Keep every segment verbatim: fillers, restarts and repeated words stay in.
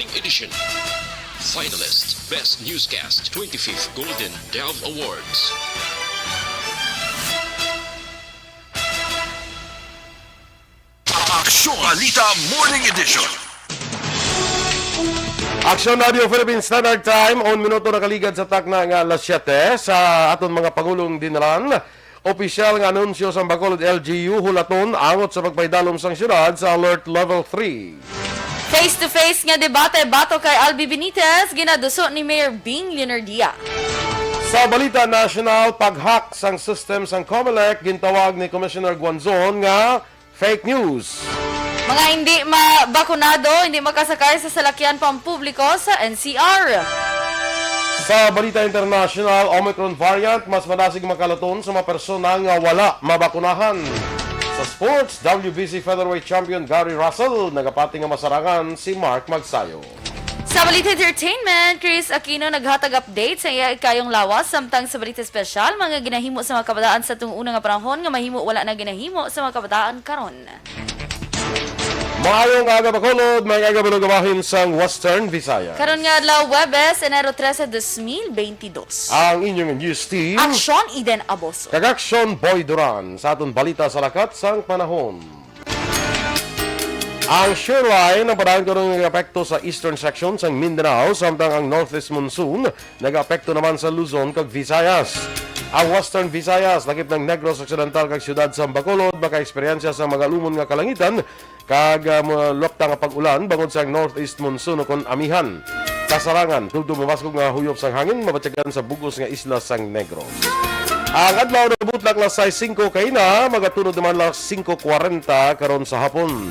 Edition. Finalist, Best Newscast, twenty-fifth Golden Dove Awards. Aksyon Balita Morning Edition. Aksyon Radio Philippine Standard Time, un minuto nakaligad sa takna nga alas siyete. Sa aton mga pangulong dinalan, opisyal nga anunsyo sang Bacolod L G U hulaton angot sa pagpahidalom sang syudad sa Alert Level three. Face-to-face nga debate batok kay Albi Benitez, ginaduso ni Mayor Bing Leonardia. Sa balita nasyonal, pag-hack sang system sang Comelec gintawag ni Commissioner Guanzon nga fake news. Mga hindi mabakunado, hindi makasakay sa salakyan pampubliko sa N C R. Sa balita international, Omicron variant mas madasig makalaton sa mga persona nga wala mabakunahan. Sa sports, W B C featherweight champion Gary Russell nagapati nga masarangan si Mark Magsayo. Sa balita entertainment, Chris Aquino naghatag update sa iya ikayong lawas, samtang sa balita espesyal, mga ginahimo sa mga kabataan sa tung una nga panahon nga mahimo wala na ginahimo sa mga kabataan karon. Maayong aga, Bacolod, maayong aga, Bacolod, bahin sang Western Visayas. Karon nga adlaw, Huwebes, Enero trese, dos mil beintidos. Ang inyong news team, Aksyon Eden Aboso. Kag Aksyon Boy Duran sa aton balita sa lakat sang panahon. Ang shear line ang padayon karon nga epekto sa eastern section sang Mindanao, samtang ang northeast monsoon nagaapekto naman sa Luzon kag Visayas. Ang Western Visayas, lakip ng Negros Occidental kag siyudad sa Bacolod, makaeksperyensya sa magalumon nga kalangitan kag, ah, malupta nga pag-ulan bangod sa northeast monsoon ukon amihan. Kasarangan, tubtob mabaskog nga huyop sang hangin mabatyagan sa bug-os nga isla sang Negros. Ang adlaw nabutlak alas sais singko kaina, magatunod naman alas singko kwarenta karon sa hapon.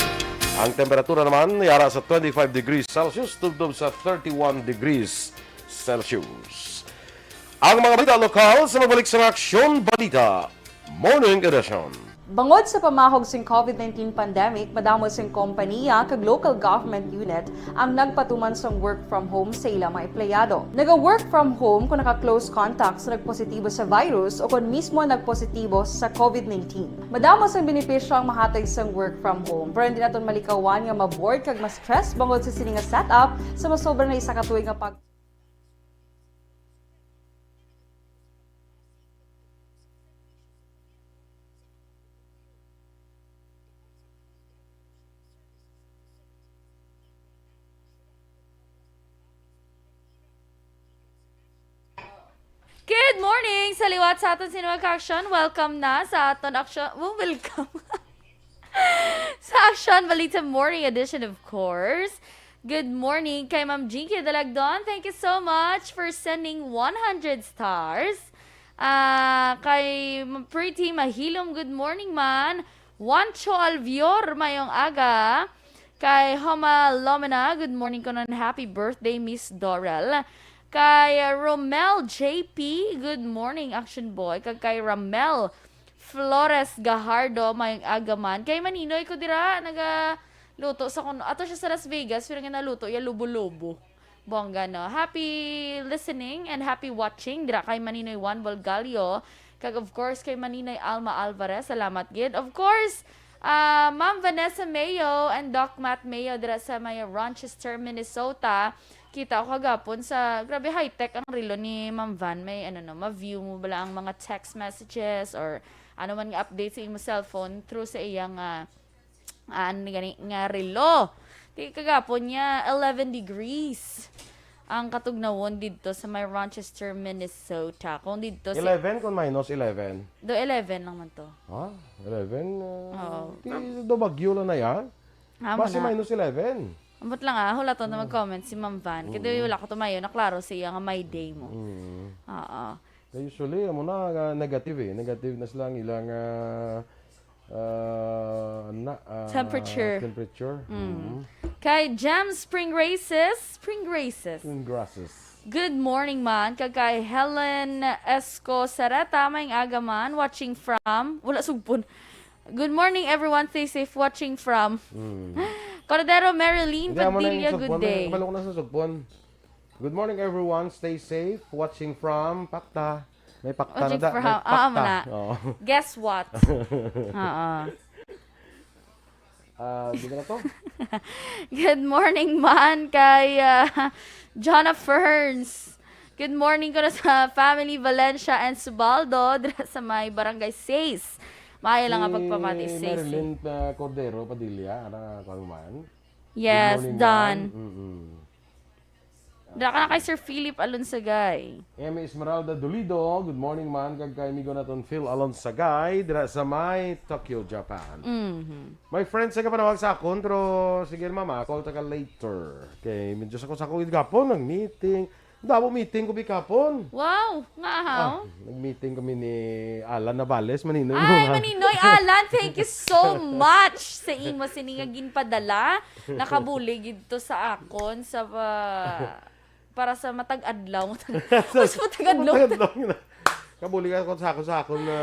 Ang temperatura naman yara sa twenty-five degrees Celsius tubtob sa thirty-one degrees Celsius. Ang mga balita lokal sa magbalik sa Aksyon Balita Morning Edition. Bangod sa pamahog sing COVID nineteen pandemic, madamo sing kompaniya kag local government unit ang nagpatuman sang work from home sa ila mga empleyado. Naga-work from home kung naka-close contact sa nagpositibo sa virus o kon mismo nagpositibo sa COVID nineteen. Madamo sang benepisyo ang mahatag sang work from home, pero hindi naton malikawan nga ma-bored kag ma-stress bangod sa sini nga setup sa masobra na isa ka tuig nga pag- Good morning! Sa liwat sa aton sini mga ka-aksyon, welcome na sa aton aksyon. Oh, welcome! Sa Aksyon Balita Morning Edition, of course. Good morning kay Ma'am Jinky Dalagdon. Thank you so much for sending one hundred stars. Ah, kay Ma'am Pretty Mahilom, good morning man. Juancho Alvior, mayong aga. Kay Homa Lomena, good morning kuno, happy birthday, Miss Dorel. Kay, uh, Romel J P, good morning, Action Boy. Kag kay Ramel Flores Gajardo, mayong aga man. Kay Maninoy ko dira, naga luto sa kuno. Ato siya sa Las Vegas, pero nga naluto ya lubo-lubo. Bongga, no? Happy listening and happy watching dira kay Maninoy Juan Volgalio. Kag of course kay Maninoy Alma Alvarez, salamat gid. Of course, ah, Ma'am Vanessa Mayo and Doc Matt Mayo dira sa may Rochester, Minnesota. Kita ko kagapon sa, grabe, high-tech ang relo ni Ma'am Van. May, ano, no, ma-view mo bala ang mga text messages or ano man nga update sa imo cellphone through sa iyang, ah, ah, ano ni gani nga relo. Di kagapon niya, eleven degrees ang katugnawon didto sa may Rochester, Minnesota. Kung didto sa eleven kung minus eleven? Do eleven lang man to. Ha? Eleven? Ah, Oo. Di, do bagyo lang na yan? Amo Basi na. Minus eleven. Ambot lang, ah, hulaton na mag-comment si Ma'am Van. Kaya Mm. wala ko tumayo na klaro sa iya nga may day mo. Mm. Oo. Kaya usually, amo na, ah, negative eh. Negative na sila ang ilang, ah, ah, na, ah, Temperature. temperature. Mm. Mm. Kay Jem Spring Races, Spring Races. Spring grasses. Good morning man. Kag kay Helen Esco Sareta, may aga man, watching from, wala sugpon. Good morning, everyone. Stay safe. Watching from Mm. Cordero Marilyn Hindi, amo na yung Padilla. Good sugpon. day. Kabalo ko na sa sugpon. Good morning, everyone. Stay safe. Watching from Pakta. May Pakta Watching na da. from, May ah, amo Pakta. na. Oo. Guess what? Oo. Ah, di ka na to? Good morning man kay ah, Jonah Ferns. Good morning ko na sa family Valencia and Subaldo dira sa may barangay Seis. Maayo lang nga pagpamati, Si Seis. Marilyn, ah, Cordero Padilla, ana, kuwan man. Yes, Good morning, Don. ma'am. Mm-mm. Dira ka na kay Sir Philip Alonsagay. Emi Esmeralda Dolido, good morning man, kag kay amigo naton Phil Alonsagay, dira sa may Tokyo, Japan. Mhm. My friend, sa kapanawag sa akon, pero sige, mama, call ta ka later. Kay medyo sa ko sa ko gapon, nag-meeting. Damo meeting ko bi kapon. Wow, nga haw. Ah, nag-meeting kami ni Alan Navales, Maninoy. Ay, Maninoy Alan, thank you so much sa imo sini nga ginpadala. Nakabulig gid to sa akon sa pa- para sa matag adlaw. Mas matag adlaw. Matag adlaw na. Kabulig ako sa ako sa akon na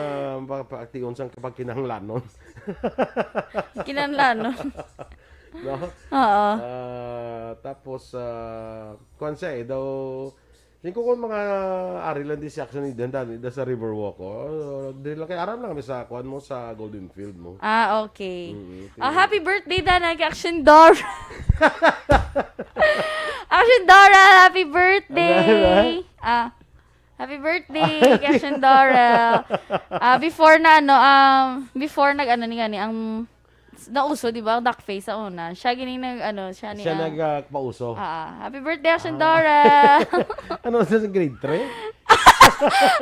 pa- pa- tion sang kapagkinahanglanon. Kinahanglanon. No? Oo. Ah, tapos, ah, kuwan siya eh, daw, tingin ko kung mga ari lang di siya action ni Dandan, da sa Riverwalk, oh. Di lang kay aram lang kami sa kuwan mo sa Golden Field mo. Ah, okay. Mm, Ah, okay. Happy birthday, Dana, kay Action Dora. Action Dora, happy birthday. Ah, happy birthday, kay Action Dora. Ah, before na, ano, um, before nag, ano, ni gani, ang nauso, di ba, ang duck face sa una. Siya gini nag, ano, siya ni, Siya ah, nagpauso. Ah, happy birthday, Action Dora. Ano sa grade three?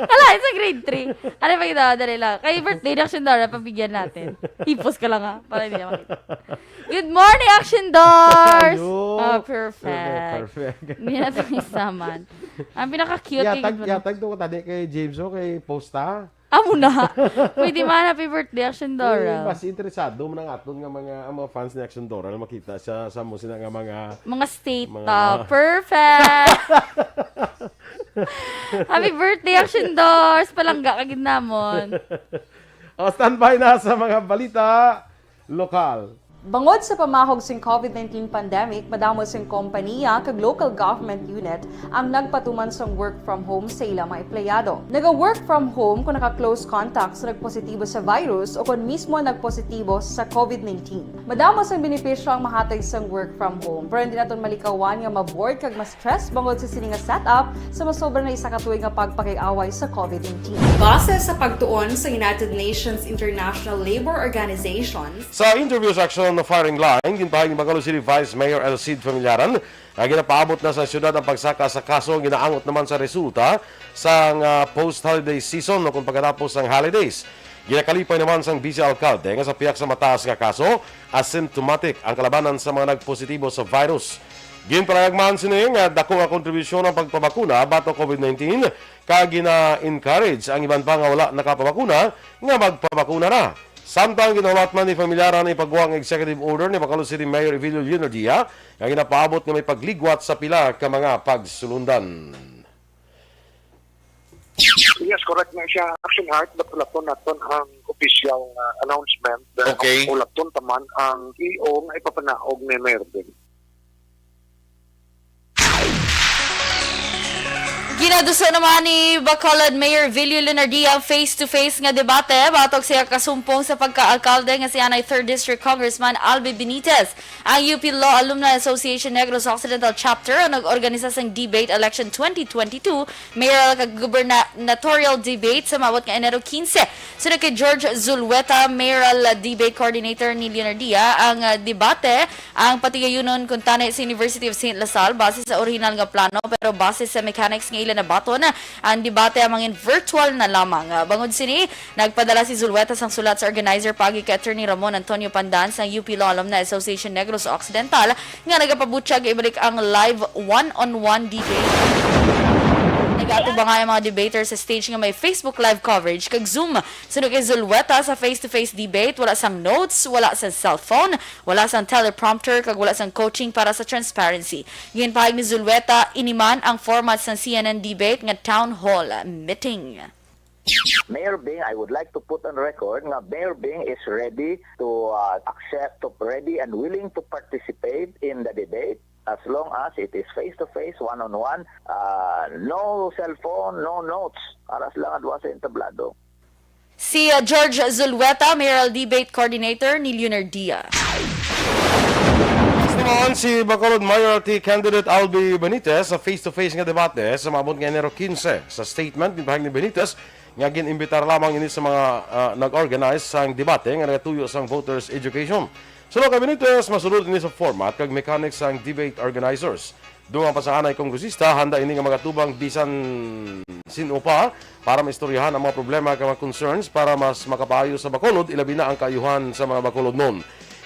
Wala, sa grade three. Ano pa kita? Dali lang. Kay birthday ni Action Dora, pabigyan natin. Hipos ka lang, ha, para hindi niya makita. Good morning, Action Dors! Ayun. Ah, perfect. Perfect. Hindi na ito isaman. Ang pinaka-cute kay Yatag, Gitman. Yatag to ko tadi kay James, oh, kay posta. Amo na. Pwede man, happy birthday, Action Dora. Eh, mas interesado man ang aton nga mga, ang mga fans ni Action Dora na makita siya sa mo sila nga mga Mga state Mga- top. Perfect! Happy birthday, Action Dors! Palangga ka gid namon. Oh, standby na sa mga balita lokal. Bangod sa pamahog sing COVID nineteen pandemic, madamo sing kompanya kag local government unit ang nagpatuman sang work from home sa ila mga empleyado. Naga-work from home kung naka-close contact sa nagpositibo sa virus o kon mismo nagpositibo sa COVID nineteen. Madamo sang benepisyo ang mahatag sang work from home, pero hindi naton malikawan nga ma-bored kag ma-stress bangod sa sini nga setup sa masobra na isa ka tuig nga pagpakig-away sa COVID nineteen. Base sa pagtuon sa United Nations International Labour Organization, Sa interview section ng Firing Line, ginpahayag ni Bacolod City Vice Mayor El Cid Familiaran nga ginapaabot na sa siyudad ang pagsaka sa kaso nga ginaangot naman sa resulta sang ah, post-holiday season o kung pagkatapos sang holidays. Ginakalipay naman sang Vice Alcalde nga sa pihak sa mataas nga kaso, asymptomatic ang kalabanan sa mga nagpositibo sa virus. Ginpalagman sini nga dako nga kontribusyon ang pagpabakuna batok COVID nineteen, kag gina-encourage ang iban pa nga wala nakapabakuna nga magpabakuna na. Samtang ginahulat man ni Familiaran ang ipagwa ang executive order ni Bacolod City Mayor Evilio Leonardia nga ginapaabot nga may pagligwat sa pila ka mga pagsulundan. Yes, correct na siya, Action Heart, but ulaton naton ang official uh, announcement. Then, Okay. Ulaton taman ang E O nga ipapanaog ni Mayor Ben. Ginaduso naman ni Bacolod Mayor Vilio Leonardia ang face-to-face nga debate batok sa iya kasumpong sa pagka-alkalde nga si anay Third District Congressman Albi Benitez. Ang U P Law Alumni Association Negros Occidental Chapter ang nag-organisa sang Debate Election twenty twenty-two Mayoral kag Gubernatorial Debate sa maabot nga Enero quince. Sunod kay George Zulueta, Mayoral Debate Coordinator ni Leonardia, ang ah, debate ang patigayunon kuntani sa University of Saint La Salle base sa orihinal nga plano, pero base sa mechanics nga ila nabaton, ang debate ang mangin virtual na lamang. Ah, bangod sini, nagpadala si Zulueta sang sulat sa organizer paagi kay Attorney Ramon Antonio Pandan sang U P Law Alumni Association Negros Occidental nga nagapabutyag nga ibalik ang live one-on-one debate. Nagatubangay ang mga debaters sa stage nga may Facebook Live coverage kag Zoom. Sunod kay Zulueta, sa face-to-face debate, wala sang notes, wala sang cellphone, wala sang teleprompter, kag wala sang coaching para sa transparency. Ginpahayag ni Zulueta, ini man ang format sang C N N debate nga town hall meeting. Mayor Bing, I would like to put on record nga Mayor Bing is ready to uh, accept, to, ready and willing to participate in the debate as long as it is face-to-face, one-on-one, uh, no cellphone, no notes, aras lang adwa sa entablado. Si uh, George Zulueta, Mayoral Debate Coordinator ni Leonardia. Ang si Bacolod Mayor T candidate Albi Benitez sa face-to-face nga debate sa maabot nga Enero quince. Sa statement, ginpahayag ni Benitez nga gin-imbitar lamang ini sa mga, ah, nag-organize sang debate nga nagatuyo sang voters education. Suno kay Benitez, masulod ini sa format kag mechanics sang debate organizers. Dungan pa sa anay kongresista, handa ini nga magatubang bisan sin-o pa para maistoryahan ang mga problema kag mga concerns para mas makapaayo sa Bacolod, ilabi na ang kaayuhan sa mga Bacolodnon.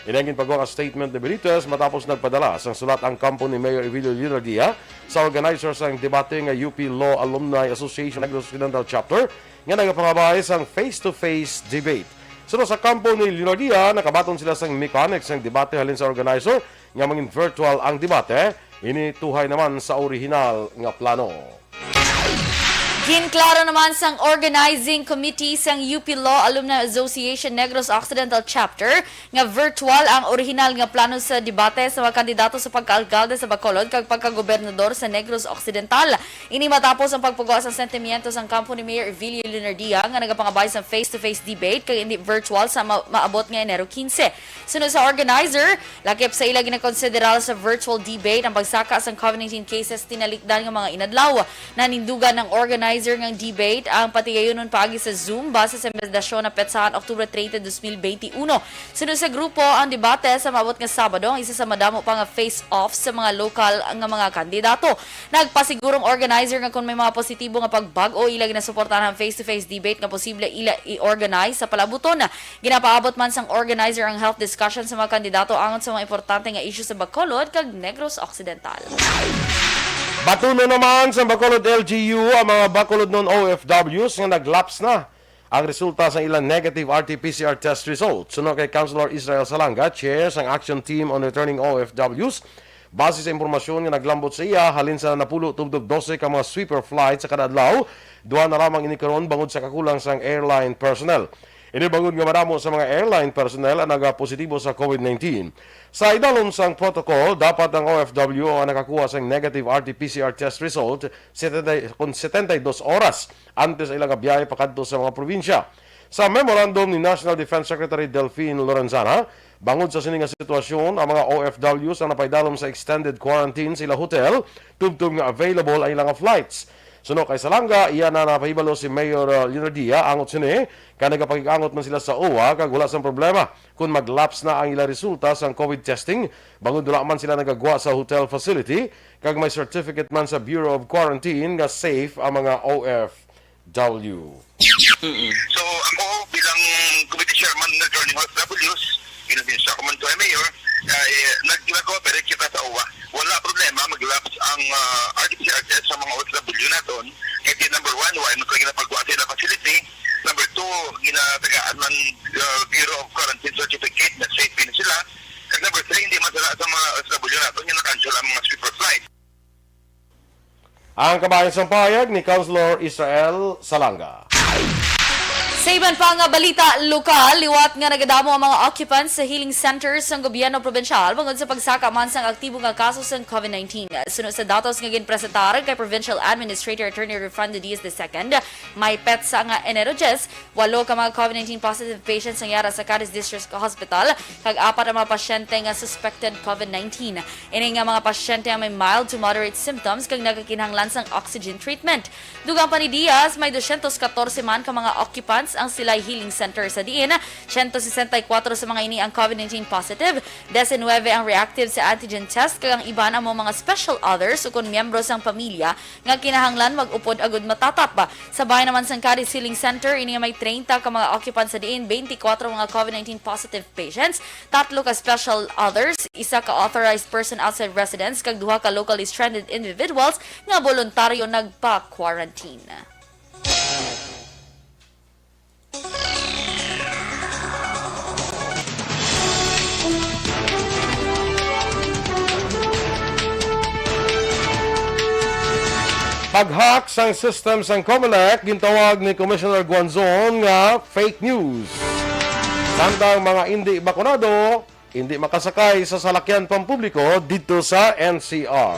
Ini ang ginpagawa nga statement ni Benitez matapos nagpadala sang sulat ang kampo ni Mayor Evilio Leonardia sa organizer sang debate nga U P Law Alumni Association Negros Occidental Chapter nga nagapangabay sang face-to-face debate. Suno sa kampo ni Leonardia, nakabaton sila sang mechanics sang debate halin sa organizer nga mangin virtual ang debate. Ini tuhay naman sa orihinal nga plano. Ginklaro naman sang organizing committee sang U P Law Alumni Association Negros Occidental Chapter nga virtual ang orihinal nga plano sa debate sa mga kandidato sa pagkaalkalde sa Bacolod kag pagkagobernador sa Negros Occidental. Ini matapos ang pagpugwa sang sentimiento sang kampo ni Mayor Evilio Leonardia nga nagapangabay sa face-to-face debate kag indi virtual sa ma- maabot nga Enero quince. Suno sa organizer, lakip sa ila ginakonsiderar sa virtual debate ang pagsaka sang COVID nineteen cases tinalikdan nga mga inadlaw. Nanindugan ang organizer nga ang debate ang patigayunon paagi sa Zoom base sa imbitadasyon na petsahan Oktubre treinta, dos mil benti uno. Suno sa grupo, ang debate sa maabot nga Sabado ang isa sa madamo pa nga face-off sa mga lokal nga mga kandidato. Nagpasigurong organizer nga kung may mga positibo nga pagbag-o ila ginasuportahan ang face-to-face debate nga posible ila i-organize sa palabuton. Ginapaabot man sang organizer ang health discussion sa mga kandidato angot sa mga importante nga issue sa Bacolod kag Negros Occidental. Batunon naman sa Bacolod L G U ang mga Bacolodnon O F Ws nga naglaps na ang resulta sa ilang negative R T P C R test result. Suno kay Councilor Israel Salanga, chair sang Action Team on Returning O F Ws, base sa impormasyon nga naglambot sa iya, halin sa napulo tubtob dose ka mga sweeper flight sa kada adlaw, duha na lamang ini karon bangod sa kakulang sang airline personnel. Ini bangod nga madamo sa mga airline personnel ang nagapositibo sa COVID nineteen. Sa idalom sang protocol, dapat ang O F W ang nakakuha sang negative R T P C R test result setenta, kon setenta y dos oras antes sa ilang biyahe pakadto sa mga probinsya. Sa memorandum ni National Defense Secretary Delfin Lorenzana, bangod sa sini nga sitwasyon, ang mga O F Ws ang napaidalom sa extended quarantine sa ilang hotel, tubtob nga available ang ilang flights. Suno kay Salanga, iya na napahibalo si Mayor, uh, Leonardia angot sini, kay nagapakig-angot man sila sa O W A kag wala sang problema kon mag-lapse na ang ilang resulta sang COVID testing, bangod wala man sila nagagwa sa hotel facility, kag may certificate man sa Bureau of Quarantine nga safe ang mga O F W. So, ako bilang committee chairman ng Returning O F Ws, kinonbinsya ko man to ay mayor, ay nag-, nag-cooperate kita sa O W A. Wala problema, mag-lapse ang, ah, R T P C R test sa mga O F W naton. Kaya number one, wala man ko ginapagawa sa ilang facility. Number two, ginatagaan man, ah, Bureau of Quarantine certificate na safe din sila. Kag number three, hindi man sila sa mga O F W naton nga na-cancel ang mga sweeper flight. Ang kabahin sang pahayag ni Councilor Israel Salanga. Sa iban pa nga balita lokal, liwat nga nagadamo ang mga occupants sa healing centers sang gobyerno probinsyal bangod sa pagsaka man sang aktibo nga kaso sang COVID nineteen. Suno sa datos nga ginpresentar kay Provincial Administrator Attorney Refrando Diaz the second, may petsa nga Enero diyes, walo ka mga COVID nineteen positive patients ang yara sa Cadiz District Hospital, kag apat ang mga pasyente nga suspected COVID nineteen. Ini nga mga pasyente ang may mild to moderate symptoms kag nagakinahanglan sang oxygen treatment. Dugang pa ni Diaz, may dosyentos katorse man ka mga occupants ang Silay Healing Center sa diin siyento sesenta y kuwatro sa mga ini ang COVID nineteen positive, diecinuebe ang reactive sa antigen test, kag ang iban amo mga special others ukon miyembro sang pamilya nga kinahanglan mag-upod agud matatap. Sa bahin naman sang Cadiz Healing Center, ini nga may treinta ka mga occupants sa diin, twenty-four mga COVID nineteen positive patients, tatlo ka special others, isa ka authorized person outside residence, kag duha ka locally stranded individuals nga boluntaryo nagpa-quarantine. Pag-hack sang system sang Comelec gintawag ni Commissioner Guanzon nga fake news. Samtang mga indi bakunado, indi makasakay sa salakyan pampubliko didto sa N C R.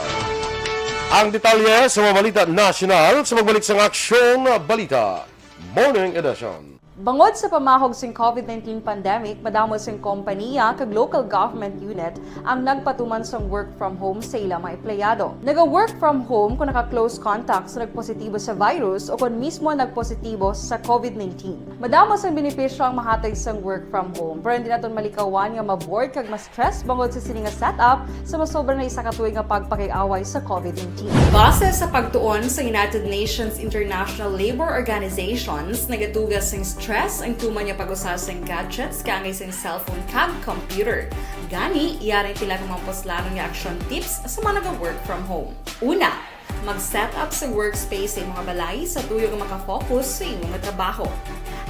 Ang detalye sa mga balita nasyonal sa pagbalik sang Aksyon Balita Morning Edition. Bangod sa pamahog sing COVID nineteen pandemic, madamo sing kompaniya kag local government unit ang nagpatuman sang work from home sa ila mga empleyado. Naga-work from home kung naka-close contact sa nagpositibo sa virus o kon mismo nagpositibo sa COVID nineteen. Madamo sang benepisyo ang mahatag sang work from home, pero hindi naton malikawan nga ma-bored kag ma-stress bangod sa sini nga setup sa masobra na isa ka tuig nga pagpakig-away sa COVID nineteen. Base sa pagtuon sa United Nations International Labour Organizations, nagatuga sing stress ang tuman nga pag-usa sing gadgets kaangay sing cellphone kag computer. Gani, yari pila ka mga puslanon nga action tips sa mga naga-work from home. Una, mag-set up sa workspace sa imong balay sa tuyo nga makafocus sa imong trabaho.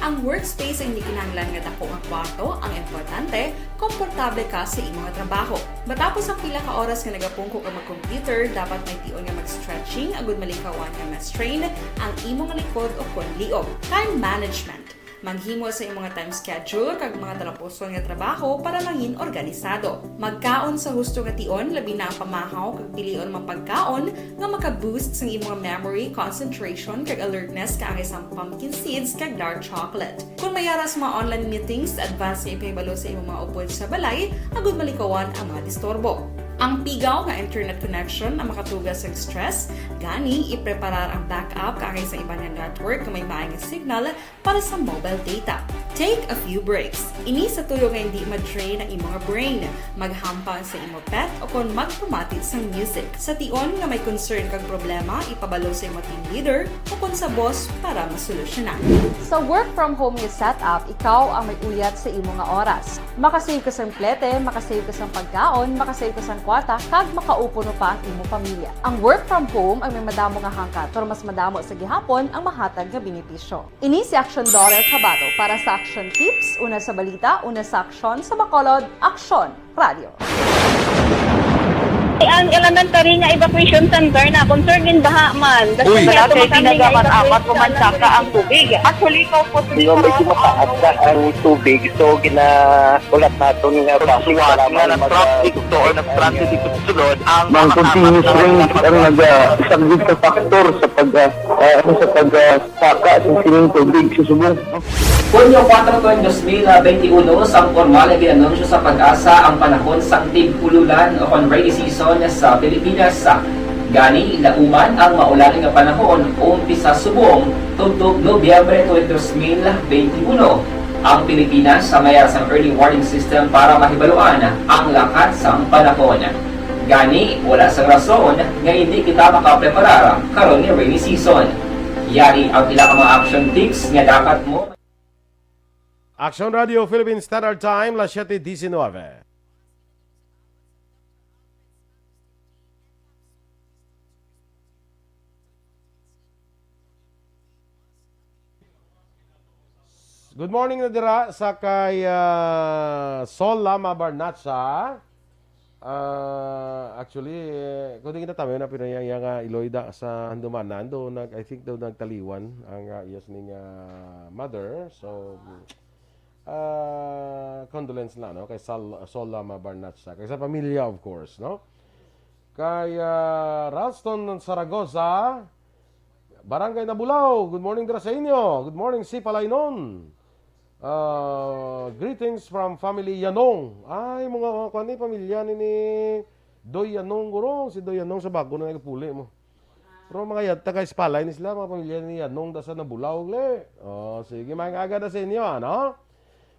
Ang workspace ay hindi kinahanglan nga dako nga kwarto, ang importante, komportable ka sa imong trabaho. Matapos ang pila ka oras nga nagapungko ka mag-computer, dapat may tion nga mag-stretching agud malikawan nga ma-strain ang imong likod o kon liog. Time management. Maghimo sa imong time schedule kag mga talapuson nga trabaho para mangin organisado. Magkaon sa husto nga tion, labi na ang pamahaw kag pilion mga pagkaon nga maka-boost sang imong memory, concentration, kag alertness kaangay sang pumpkin seeds kag dark chocolate. Kung may ara sa mga online meetings, advance nga ipahibalo sa imong mga upod sa balay agud malikawan ang mga disturbo. Ang pigaw nga internet connection ang makatuga sa stress, gani ipreparar ang backup kaangay sa iban nga network nga may maay nga signal para sa mobile data. Take a few breaks. Ini sa tuyo nga hindi ma-drain ang imong brain. Maghampang sa imo pet o kon magpamati sang music. Sa tion nga may concern kag problema, ipabalo sa imo team leader o kon sa boss para masolusyonan. Sa work from home nga setup, ikaw ang may uyat sa imo nga oras. Makasave ka sang plete, makasave ka sang pagkaon, makasave ka sang kwarta, kag makaupo no pa ang imo pamilya. Ang work from home ang may madamo nga hangkat, pero mas madamo sa gihapon ang mahatag nga benepisyo. Ini si Aksyon Dorel Chavado para sa Aksyon Tips, una sa balita, una sa aksyon, sa Bacolod, Aksyon Radio. Ang elementary nga evacuation center na concern in baha man. Uy! Wala kay ginagamat-amat ko man saka ang tubig. Actually, ikaw po, medyo mataas na ang tubig, so gina-, ulat naton nga traffic, para nga mag-, traffic to or nag-transit dito sa sulod ang mga continuous rain ang nag-, ah, isang big factor sa pag, ah, ah, ano, sa pag, ah, saka sa sining tubig sa subong. Hunyo kuwatro tuig dos mil benti uno, sang pormal nga gin-anunsyo sa PAGASA ang panahon sang tig-ululan o kon rainy season sa Pilipinas. Gani, lauman ang maulan nga panahon umpisa subong tubtob Nobyembre tuig dos mil benti uno. Ang Pilipinas may ara sang early warning system para mahibaluan ang lakat sang panahon. Gani, wala sang rason nga hindi kita makapreparar karon nga rainy season. Yari ang pila ka mga action tips nga dapat mo. Action Radio Philippine Standard Time, las siete diecinueve. Good morning na dira sa kay, ah, Sol Lama Barnacha. Ah, actually, eh, kung di kita tayo na pinayang yang, ah, Iloida sa Handumanan, do nag, I think daw nagtaliwan ang, ah, iyas ning, ah, mother. So, ah, condolence na, no, kay Sol, Sol Lama Barnacha, kay sa pamilya, of course, no. Kay, ah, Ralston Zaragoza, Barangay Nabulao, good morning dira sa inyo. Good morning, si Palaynon. Ah, greetings from family Yanong. Ay, mga, mga kuwan ni, pamilya ni, ni Doy Yanong, guro. Si Doy Yanong sa bago na nagpuli mo. Pero mga yad, taga Espalay ni sila, mga pamilya ni Yanong, da sa Nabulao, gle. Oh, sige, mga aga na sa inyo, ano?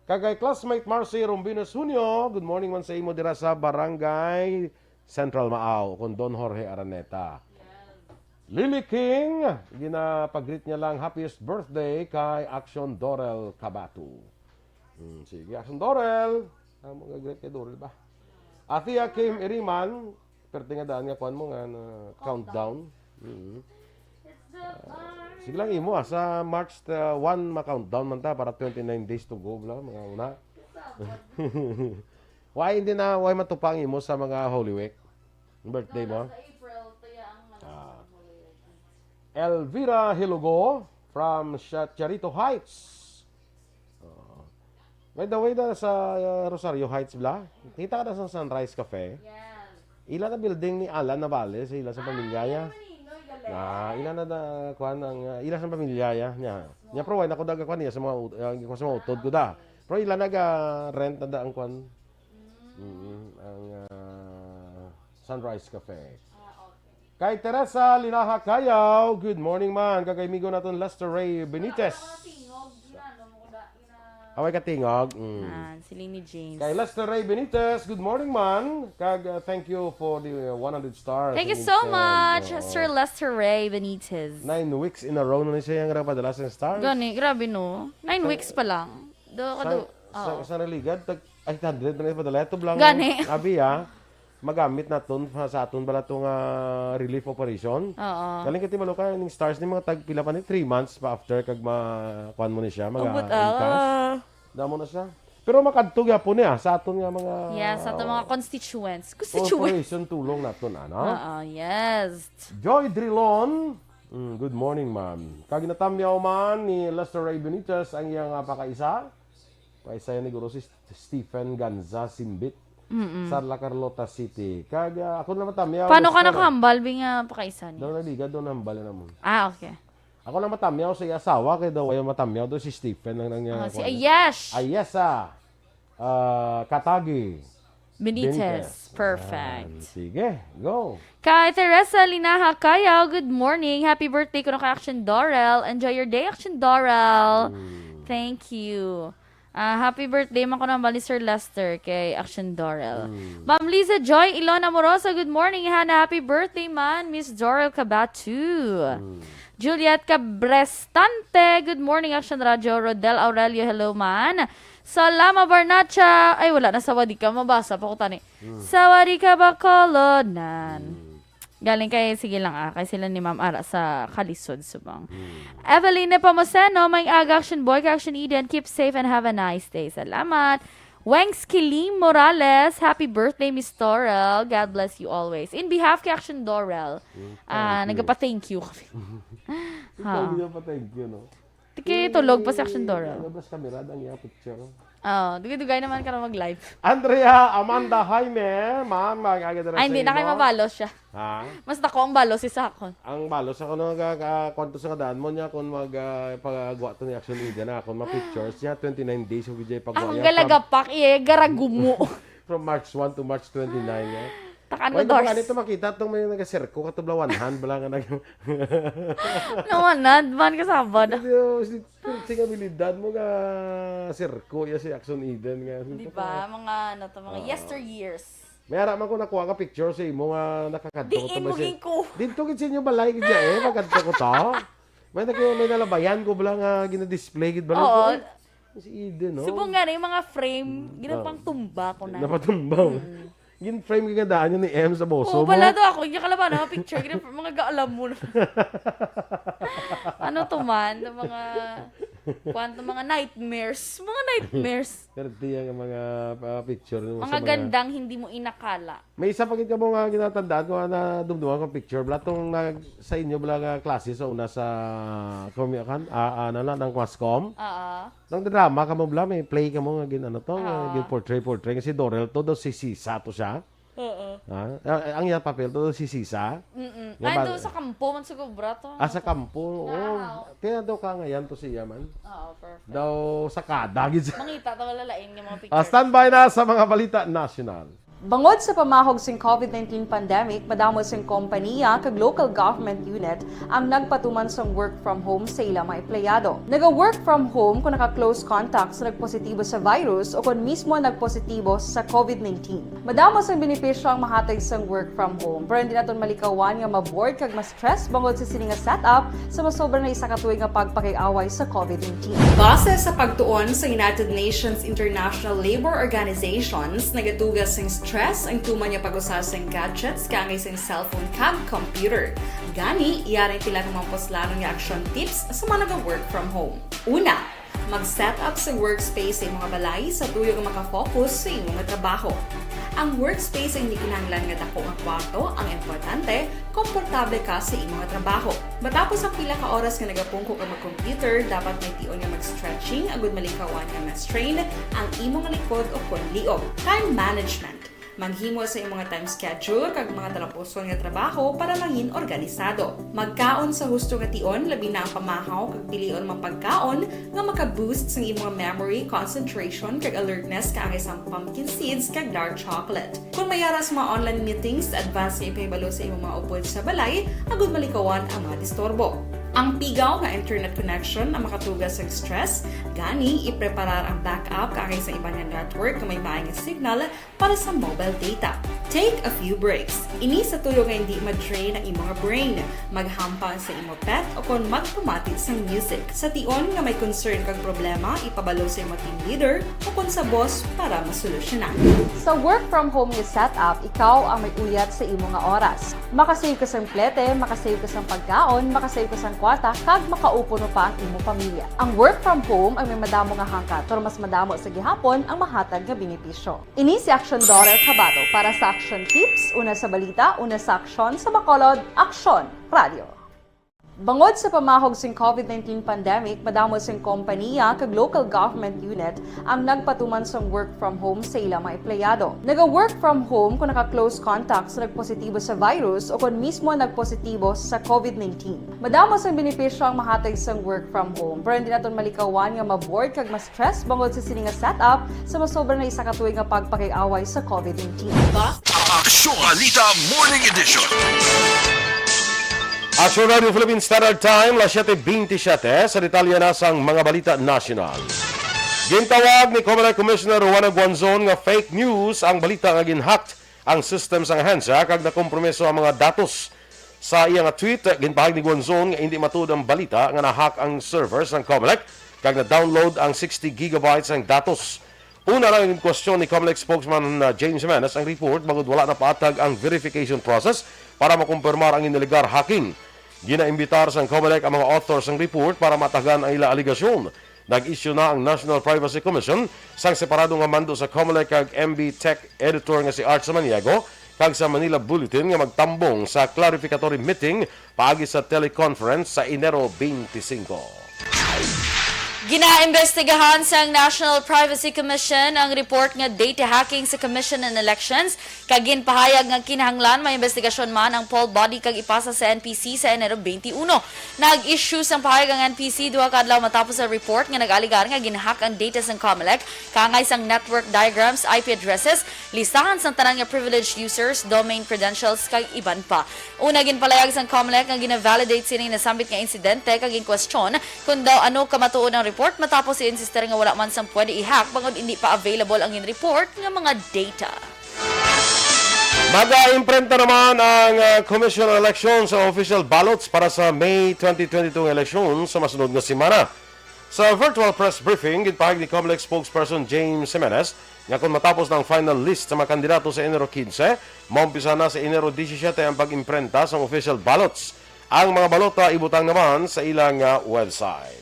Kagay classmate Marcy Rombinos Junio, good morning man sa imo dira sa Barangay Central Maaw, kung Don Jorge Araneta. Lily King, ginapag-greet niya lang, "Happiest birthday kay Action Dorel Cabatu." Hmm, sige, Action Dorel. Amo nga greet kay Dorel ba? Athea Kim Iriman, perte nga daan nga kuan mo nga na countdown. Mhm. Ah, sige lang imo, ah, sa March, ah, one, ma-countdown man ta para twenty-nine days to go, bla, mga una. Why hindi na, why matupang imo sa mga Holy Week? Birthday mo? Sa April, kaya ang, ano, ah, Holy Week. Elvira Hilugo from Cha-, Charito Heights. Oh. By the way, na sa, uh, Rosario Heights, bla? Kita ka na sa Sunrise Cafe? Yes. Ila na building ni Alan Navales, ila sa pamilya niya. Ay, Maninoy, galing. Ah, ila na, na, kuan ang, uh, ila sa pamilya niya, niya. Nya, pero wala na ko daga kwan niya sa mga ut-, ang, sa mga utod ko da. Pero ila naga-rent na da ang kwan. Mm, ang, ah, Sunrise Cafe. Kay Teresa Linaha Cayaw, good morning man. Kag kay amigo naton Lester Ray Benitez. Away ka tingog. Mm. Ah, si Lini James. Kay Lester Ray Benitez, good morning man. Kag, uh, thank you for the, uh, one hundred stars. Thank you so much, Sir Lester Ray Benitez. Nine weeks in a row na ni siya ang nagpadala sa stars. Gani, grabe no. Nine weeks pa lang. Do, sa, sa, sa Religad, tag eight hundred na padala. Ito lang. Gani. Abi, ah. Magamit naton sa, sa aton bala to nga relief operation. Oo. Galing ka, Timalo, ka, ning stars ni mga tag pila pa ni, three months pa after kag ma-, kuan mo ni siya, mga Ubot, ah. Damo na siya. Pero makadto gyapon niya sa aton nga mga, yes, sa aton mga constituents. Constituents. Corporation tulong naton, ano? Oo, yes. Joy Drilon, mm, good morning, ma'am. Kag natamyaw man ni Lester Ray Benitez ang iyang, ah, pakaisa. Pakaisa ni Guro si St-, Stephen Ganza Simbit. Mm-mm. Sa La Carlota City. Kag, ah, ako na matamyaw. Paano ka nakahambal, bi nga pakaisa niya? Daw naliga, daw nahambal na mo. Ah, okay. Ako lang matamyaw sa iya asawa, kay daw ayaw matamyaw, daw si Stephen lang nang, ah, si Ayesh. Ayesh, ah. Ah, Katagi. Benitez. Benitez. Perfect. Yan. Sige, go. Kay Teresa Linaha Cayaw, good morning. Happy birthday kuno kay Action Dorel. Enjoy your day, Action Dorel. Mm. Thank you. Ah, happy birthday man ko naman ni Sir Lester kay Action Dorel. Mm. Ma'am Liza Joy Ilona Moroso, good morning, Hana. Happy birthday man, Miss Dorel Cabatu. Mm. Juliet Cabrestante, good morning, Action Radio. Rodel Aurelio, hello man. Salama Barnacha, ay wala na, sawadika, mabasa pa ko tani. Mm. Sawadika, Bacolod, nan. Mm. Galing kay, sige lang, ah, kay sila ni Ma'am Ara sa Kalisod, subong. Mm. Evelyn Nepomuceno, may aga, Action Boy, kay Action Eden, keep safe and have a nice day. Salamat. Wengs Kilim Morales, happy birthday, Miss Dorel. God bless you always. In behalf kay Action Dorel, mm, ah, thank you. Nagapa-thank you kami. Ikaw, ha, di pa thank you, no? Tiki, tulog pa si Action Dorel. Ano ba sa kamera ang iyang picture? Oh, dugay-dugay naman ka na mag-live. Andrea Amanda Jaime, ma'am, mag-aga dira. Ay, hindi na kayo mabalos siya. Ha? Mas dako ang balos sa akon. Ang balos ako na ga-, ga-, kwanto sa kadaan mo niya kung mag, ah, pagagwa to ni Action Eden na akong mga pictures niya, twenty-nine days, V J, pagwa niya. Akong galagapak, iye, garagumo. From March one to March twenty-nine, eh. Takan mo, Dors. Wala mo ganito makita itong may nagasirko, katubla one hand, bala nga nag- Nawanad man ka sabad. Hindi, oh, si, si abilidad mo nga sirko, ya si Action Eden nga. Di ba? Mga, ano to, mga yesteryears. May ara man ko nakuha nga picture sa imo nga nakakadto ko. Diin mo gid ko. Dito gid sa inyo balay gid siya, eh, magkadto ko to. May nag-, may nalabayan ko bala nga gina-display gid bala ko. Oo. Si Eden, no? Subong nga na yung mga frame, ginapangtumba ko na. Napatumba mo. Mm. Gin-frame ka nga daan yun ni M sa boso mo. Oo, pala to ako. Yung kalaban, mga picture, gina-, mga gaalam mo na. Ano to man? Yung mga, kwan to, mga nightmares. Mga nightmares. Pero di yung mga, ah, picture mo sa mga gandang hindi mo inakala. May isa pa gid kamo nga ginatandaan ko nga nadumduman ko picture. Bala tong nag-, sa inyo bala nga klase sa una sa, kung may kan, ah, ano na, ng Quascom. Oo. Nang drama kamo bala, may play kamo nga gin-, ano to, nga gin-portray-portray. Kasi Dorel to, daw si Sisa to siya. Oo. Ha? Ah, ang iyang papel to, daw si Sisa. Mm-mm. Nga ay, ba-, daw sa kampo man siguro, bra, to. Ah, sa kampo, oo. Kaya daw ka ngayon to siya man. Oo, perfect. Daw sa kada, gid siya. Mangita to, wala lain nga mga picture. Ah, standby na sa mga balita nasyonal. Bangod sa pamahog sing COVID nineteen pandemic, madamo sing kompaniya kag local government unit ang nagpatuman sang work from home sa ila mga empleyado. Naga-work from home kon naka-close contact sa nagpositibo sa virus o kon mismo nagpositibo sa COVID nineteen. Madamo sang benepisyo ang mahatag sang work from home, pero hindi naton malikawan nga ma-bored kag ma-stress bangod sa sini nga setup sa masobra na isa ka tuig nga pagpakig-away sa COVID nineteen. Base sa pagtuon sa United Nations International Labour Organizations, nagadugang sing stress ang tuman nga pag-usa sing gadgets kaangay sing cellphone kag computer. Gani, yari sila nga mga puslanon nga action tips sa mga naga-work from home. Una, mag-set up sa workspace sa imong balay sa tuyo nga maka-focus sa imong trabaho. Ang workspace ay hindi kinahanglan nga dako nga kwarto, ang importante, komportable ka sa imong trabaho. Matapos ang pila ka oras nga nagapungko ka mag-computer, dapat may tion nga mag-stretching agud malikawan nga ma-strain ang imong likod o kon liog. Time management. Maghimo sa imong time schedule kag mga talapuson nga trabaho para mangin organisado. Magkaon sa husto nga tion, labi na ang pamahaw kag pilion mga pagkaon nga maka-boost sa imong memory, concentration, kag alertness, kaangay sang pumpkin seeds kag dark chocolate. Kung may ara sa mga online meetings, advance nga ipahibalo sa imong mga upod sa balay agud malikawan ang mga disturbo. Ang pigaw nga internet connection ang makatuga sa stress, gani ipreparar ang backup kaangay sa iban nga network nga may maay nga signal para sa mobile data. Take a few breaks. Ini sa tuyo nga hindi ma-drain ang imo nga brain. Maghampang sa imo pet o kon magpamati sang music. Sa tion nga may concern kag problema, ipabalo sa imo team leader o kon sa boss para masolusyonan. Sa work from home nga setup, ikaw ang may uyat sa imo nga oras. Makasave ka sang plete, makasave ka sang pagkaon, makasave ka sang kwarta, kag makaupuno pa ang imo pamilya. Ang work from home ang may madamo nga hangkat, pero mas madamo sa gihapon ang mahatag nga benepisyo. Ini si Action Daughter Kabato para sa Action Tips, una sa balita, una sa aksyon, sa Bacolod, Aksyon Radio. Bangod sa pamahog sing COVID nineteen pandemic, madamo sing kompanya kag local government unit ang nagpatuman sang work from home sa ilang mga empleyado. Naga-work from home kung naka-close contact sa nagpositibo sa virus o kung mismo nagpositibo sa COVID nineteen. Madamo sang benepisyo ang mahatag sang work from home, pero hindi naton malikawan nga ma-bored kag ma-stress bangod sa sini nga setup sa masobra na isa ka tuig nga pagpakig-away sa COVID nineteen. Aksyon Balita Morning Edition. Aksyon Radio Philippine Standard Time, las siete veintisiete. Sa detalye na sang mga balita nasyonal. Gintawag ni Comelec Commissioner Juana Guanzon nga fake news ang balita nga ginhack ang system sang ahensya kag nakompromiso ang mga datos. Sa iya nga tweet, ginpahayag ni Guanzon nga hindi matuod ang balita nga na-hack ang server sang Comelec kag na-download ang sixty gigabytes sang datos. Una lang, ginkwestiyon ni Comelec spokesman, uh, James Jimenez ang report bangod wala na paatag ang verification process para makumpirmar ang inalegar hacking. Ginaimbitar sang Comelec ang mga author sang report para matagan ang ila alegasyon. Nag-issue na ang National Privacy Commission sang separado nga mando sa Comelec kag M B Tech editor nga si Arch Samaniego kag sa Manila Bulletin nga magtambong sa clarificatory meeting paagi sa teleconference sa Enero twenty-five. Ginaimbestigahan sang National Privacy Commission ang report nga data hacking sa Commission on Elections, kag ginpahayag nga kinahanglan may investigasyon man ang poll body kag ipasa sa N P C sa Enero twenty-one. Nag-issue sang pahayag ang N P C duha ka adlaw matapos sa report nga nag-alegar nga gin-hack ang data sang Comelec, kaangay sang network diagrams, I P addresses, listahan sang tanan nga privileged users, domain credentials, kag iban pa. Una, ginpalayag sang Comelec nga gina-validate sini nasambit nga insidente kag ginkwestiyon kon daw ano kamatuod ang report, matapos i-insistir nga wala man sang pwede i-hack bangod indi pa available ang gin-report nga mga data. Mag-aimprenta naman ang, ah, Commission on Elections sa official ballots para sa May twenty twenty-two nga eleksyon sa masunod nga semana. Sa virtual press briefing, ginpahayag ni Comelec spokesperson James Jimenez nga kung matapos na ang final list sa mga kandidato sa Enero quince, maumpisa na sa Enero disisiete ang pag-imprenta sa official ballots. Ang mga balota ibutang naman sa ilang, ah, website.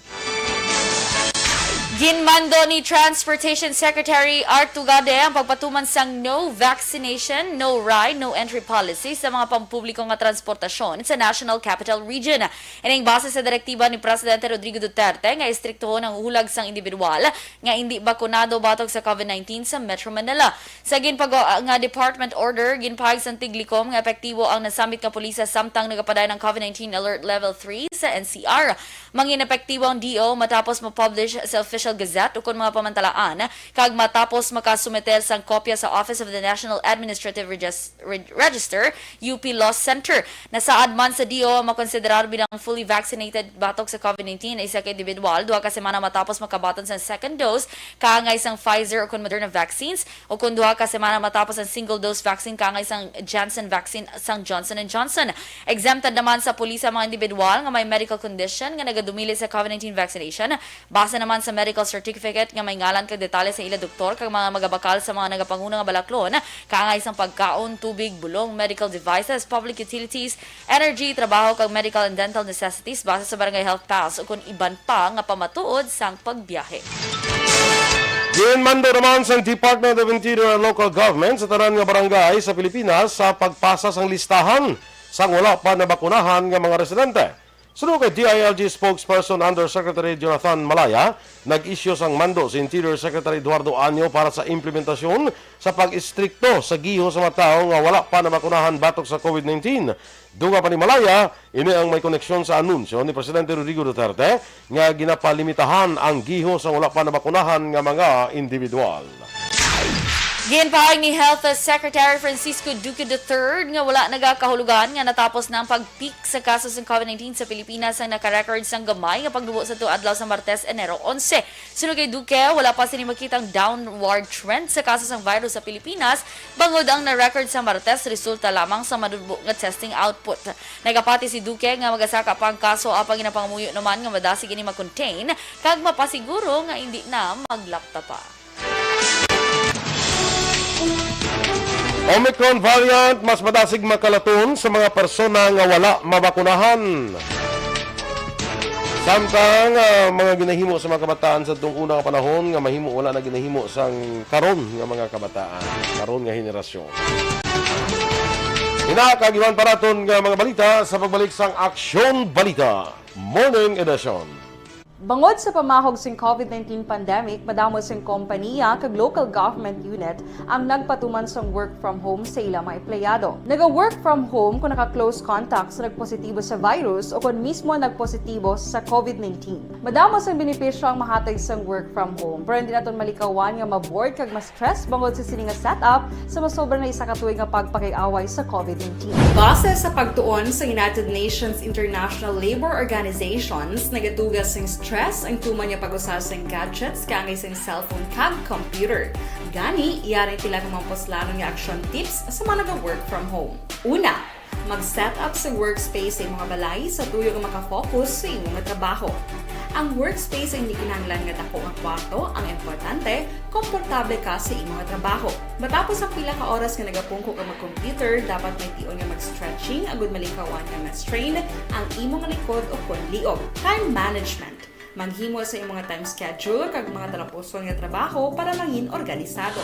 Ginmando ni Transportation Secretary Art Tugade ang pagpatuman sang no vaccination, no ride, no entry policy sa mga pampubliko nga transportasyon sa National Capital Region. Ining base sa direktiba ni Presidente Rodrigo Duterte nga istriktohon ang hulag sang individual nga indi bakunado batok sa COVID nineteen sa Metro Manila. Sa ginpagawa nga department order, ginpahayag sang Tiglikom nga epektibo ang nasambit nga pulisa samtang nagapadayon ang COVID nineteen Alert Level three sa N C R. Mangin epektibo ang D O matapos ma-publish sa Official Gazette ukon mga pamantalaan kag matapos makasumiter sang kopya sa Office of the National Administrative Regis-, Reg-, Register, U P Law Center. Nasaad man sa D O ang makonsiderar bilang fully vaccinated batok sa COVID nineteen ang isa ka individual duha ka semana matapos makabaton sang second dose kaangay sang Pfizer ukon Moderna vaccines, ukon duha ka semana matapos ang single-dose vaccine kaangay sang Janssen vaccine sang Johnson and Johnson. Exempted naman sa pulisa ang mga individual nga may medical condition nga nagadumili sa COVID nineteen vaccination, base naman sa medical certificate nga may ngalan kag detalye sa ila doktor kag mga magabakal sa mga nagapanguna nga balaklon kaangay sang pagkaon, tubig, bulong, medical devices, public utilities, energy, trabaho kag medical and dental necessities base sa Barangay Health Pass ukon iban pa nga pamatuod sang pagbiyahe. Ginmando naman sang Department of Interior and Local Government sa tanan nga barangay sa Pilipinas sa pagpasa sang listahan sang wala pa nabakunahan nga mga residente. Suno kay D I L G spokesperson Undersecretary Jonathan Malaya, nag-isyu sang mando si Interior Secretary Eduardo Año para sa implementasyon sa pag-istrikto sa giho sa mga tawo nga wala pa nabakunahan batok sa COVID nineteen. Dugang pa ni Malaya, ini ang may koneksyon sa anunsyo ni Presidente Rodrigo Duterte nga ginapalimitahan ang giho sang wala pa nabakunahan nga mga individual. Ginpahayag ni Health Secretary Francisco Duque the third nga wala nagakahulugan nga natapos na ang pag-peak sa kaso sang COVID nineteen sa Pilipinas ang naka-record sang gamay nga pagnubo sa tuo adlaw sa Martes, Enero onse. Suno kay Duque, wala pa sini makitang downward trend sa kaso sang virus sa Pilipinas bangod ang na-record sa Martes resulta lamang sa manubo nga testing output. Nagapati si Duque nga magasaka pa ang kaso apang ginapangamuyo naman nga madasig ini ma-contain kag mapasiguro nga indi na maglapta pa. Omicron variant mas madasig makalaton sa mga persona nga wala mabakunahan. Samtang ah, mga ginahimo sa mga kabataan sa tung una nga panahon nga mahimo wala na ginahimo sang karon nga mga kabataan, karon nga henerasyon. Ina kag iban pa naton nga mga balita sa pagbalik sang Aksyon Balita Morning Edition. Bangod sa pamahog sing COVID nineteen pandemic, madamo sing kompaniya kag local government unit ang nagpatuman sang work from home sa ila mga empleyado. Naga-work from home kung naka-close contact sa nagpositibo sa virus o kon mismo nagpositibo sa COVID nineteen. Madamo sang benepisyo ang mahatag sang work from home, pero hindi naton malikawan nga ma-bored kag ma-stress bangod sa sini nga setup sa masobra na isa ka tuig nga pagpakig-away sa COVID nineteen. Base sa pagtuon sa United Nations International Labor Organizations, nagatuga sing stress ang tuman nga pag-usa sing gadgets kaangay sing cellphone kag computer. Gani, yari ang pila ka mga puslanon nga action tips sa mga naga-work from home. Una, mag-set up sa workspace sa imong balay sa tuyo nga makafocus sa imong trabaho. Ang workspace ay hindi kinahanglan nga dako nga kwarto, ang importante, komportable ka sa imong trabaho. Matapos ang pila ka oras nga nagapungko ka mag-computer, dapat may tion nga mag-stretching agud malikawan nga ma-strain ang imong likod o kon liog. Time management. Maghimo sa imong time schedule kag mga talapuson nga trabaho para mangin organisado.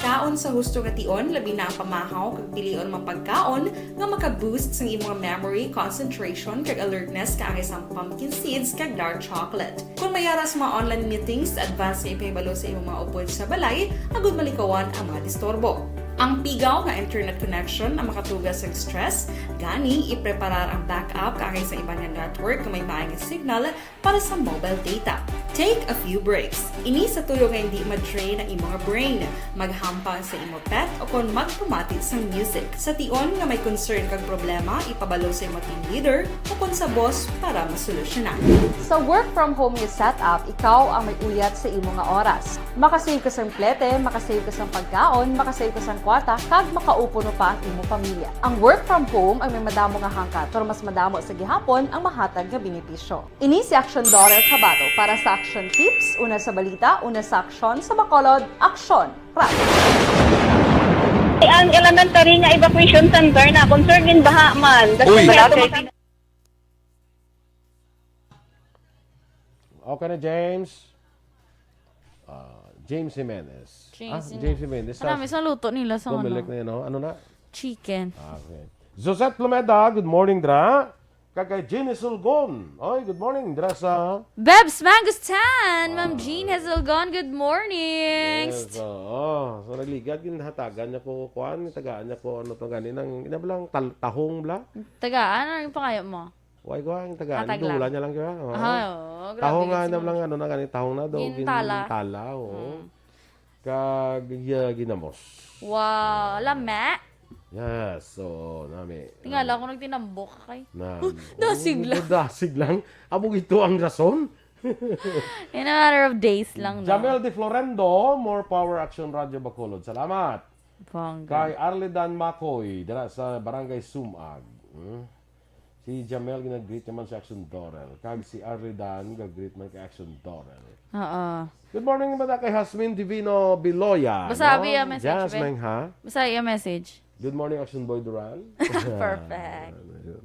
Kaon sa husto nga tion, labi na ang pamahaw kag pilion mga pagkaon nga maka-boost sang imong memory, concentration, kag alertness kaangay sang pumpkin seeds kag dark chocolate. Kon may ara sa mga online meetings, advance nga ipahibalo sa imong mga upod sa balay agud malikawan ang mga disturbo. Ang pigaw nga internet connection ang makatuga sa stress, gani ipreparar ang backup kaangay sa iban nga network nga may maayo nga signal para sa mobile data. Take a few breaks. Ini sa tuyo nga hindi ma-drain ang imong brain. Maghampang sa imo pet o kon magpamati sang music. Sa tion nga may concern kag problema, ipabalo sa imo team leader o kon sa boss para masolusyonan. Sa work from home nga setup, ikaw ang may uyat sa imo nga oras. Makasave ka sang plete, makasave ka sang pagkaon, makasave ka sang kwarta, kag makaupo no pa ang imo pamilya. Ang work from home ay may madamo nga hangkat, pero mas madamo sa gihapon ang mahatag nga benepisyo. Ini si Action Daughter Kabato para sa Action Tips, una sa balita, una sa aksyon, sa Bacolod, aksyon, Pride. Ang elementary nga evacuation center na concern in baha man. Uy. Dapat Okay na, James. Ah, James Jimenez. James ah, Jimenez. James Jimenez. Ano, may isang luto nila sa Bumalik ano? Na yun, no? Ano na? Chicken. Ah, okay. Josette Plomeda, good morning, dra. Kag kay Jeannie Sulgon. Oy, good morning, dra sa... Bebs Mangustan! Ma'am Jean Hazelgon, good morning! Yes, oo. So, nagligad, ginhatagan niya ko, kuan, tagaan niya ko, ano to gani, nang, ina ba lang, tal- tahong bla? Tagaan, ano yung pangayo mo? Why ko ang tagaan? Hatag lang. Dula niya lang, kaya? Oo. Ah, oo. Grabe Tahong yun nga si na Ma'am. lang, ano na gani, tahong na daw. Gintala. Gintala, oo. Mm. Kag, uh, ginamos. Wow, lame. Yes, so, nami. Tingala ko nagtinambok ka kay. Na, Dasig lang. Dasig lang. Amo ito ang rason. In a matter of days lang, no? Jamel De Florendo, more power, Action Radio Bacolod. Salamat. Bongga. Kay Arledan Macoy, dira sa Barangay Sumag. Hmm? Si Jamel, ginag-greet naman si Action Dorel. Kag si Arledan, gag-greet man kay Action Dorel. Oo. Good morning, mata kay Hasmin Divino Biloya. Basta no? abi ang message, Jasmine, be. Ha? Basta yung message. Good morning, Action Boy Duran. Perfect.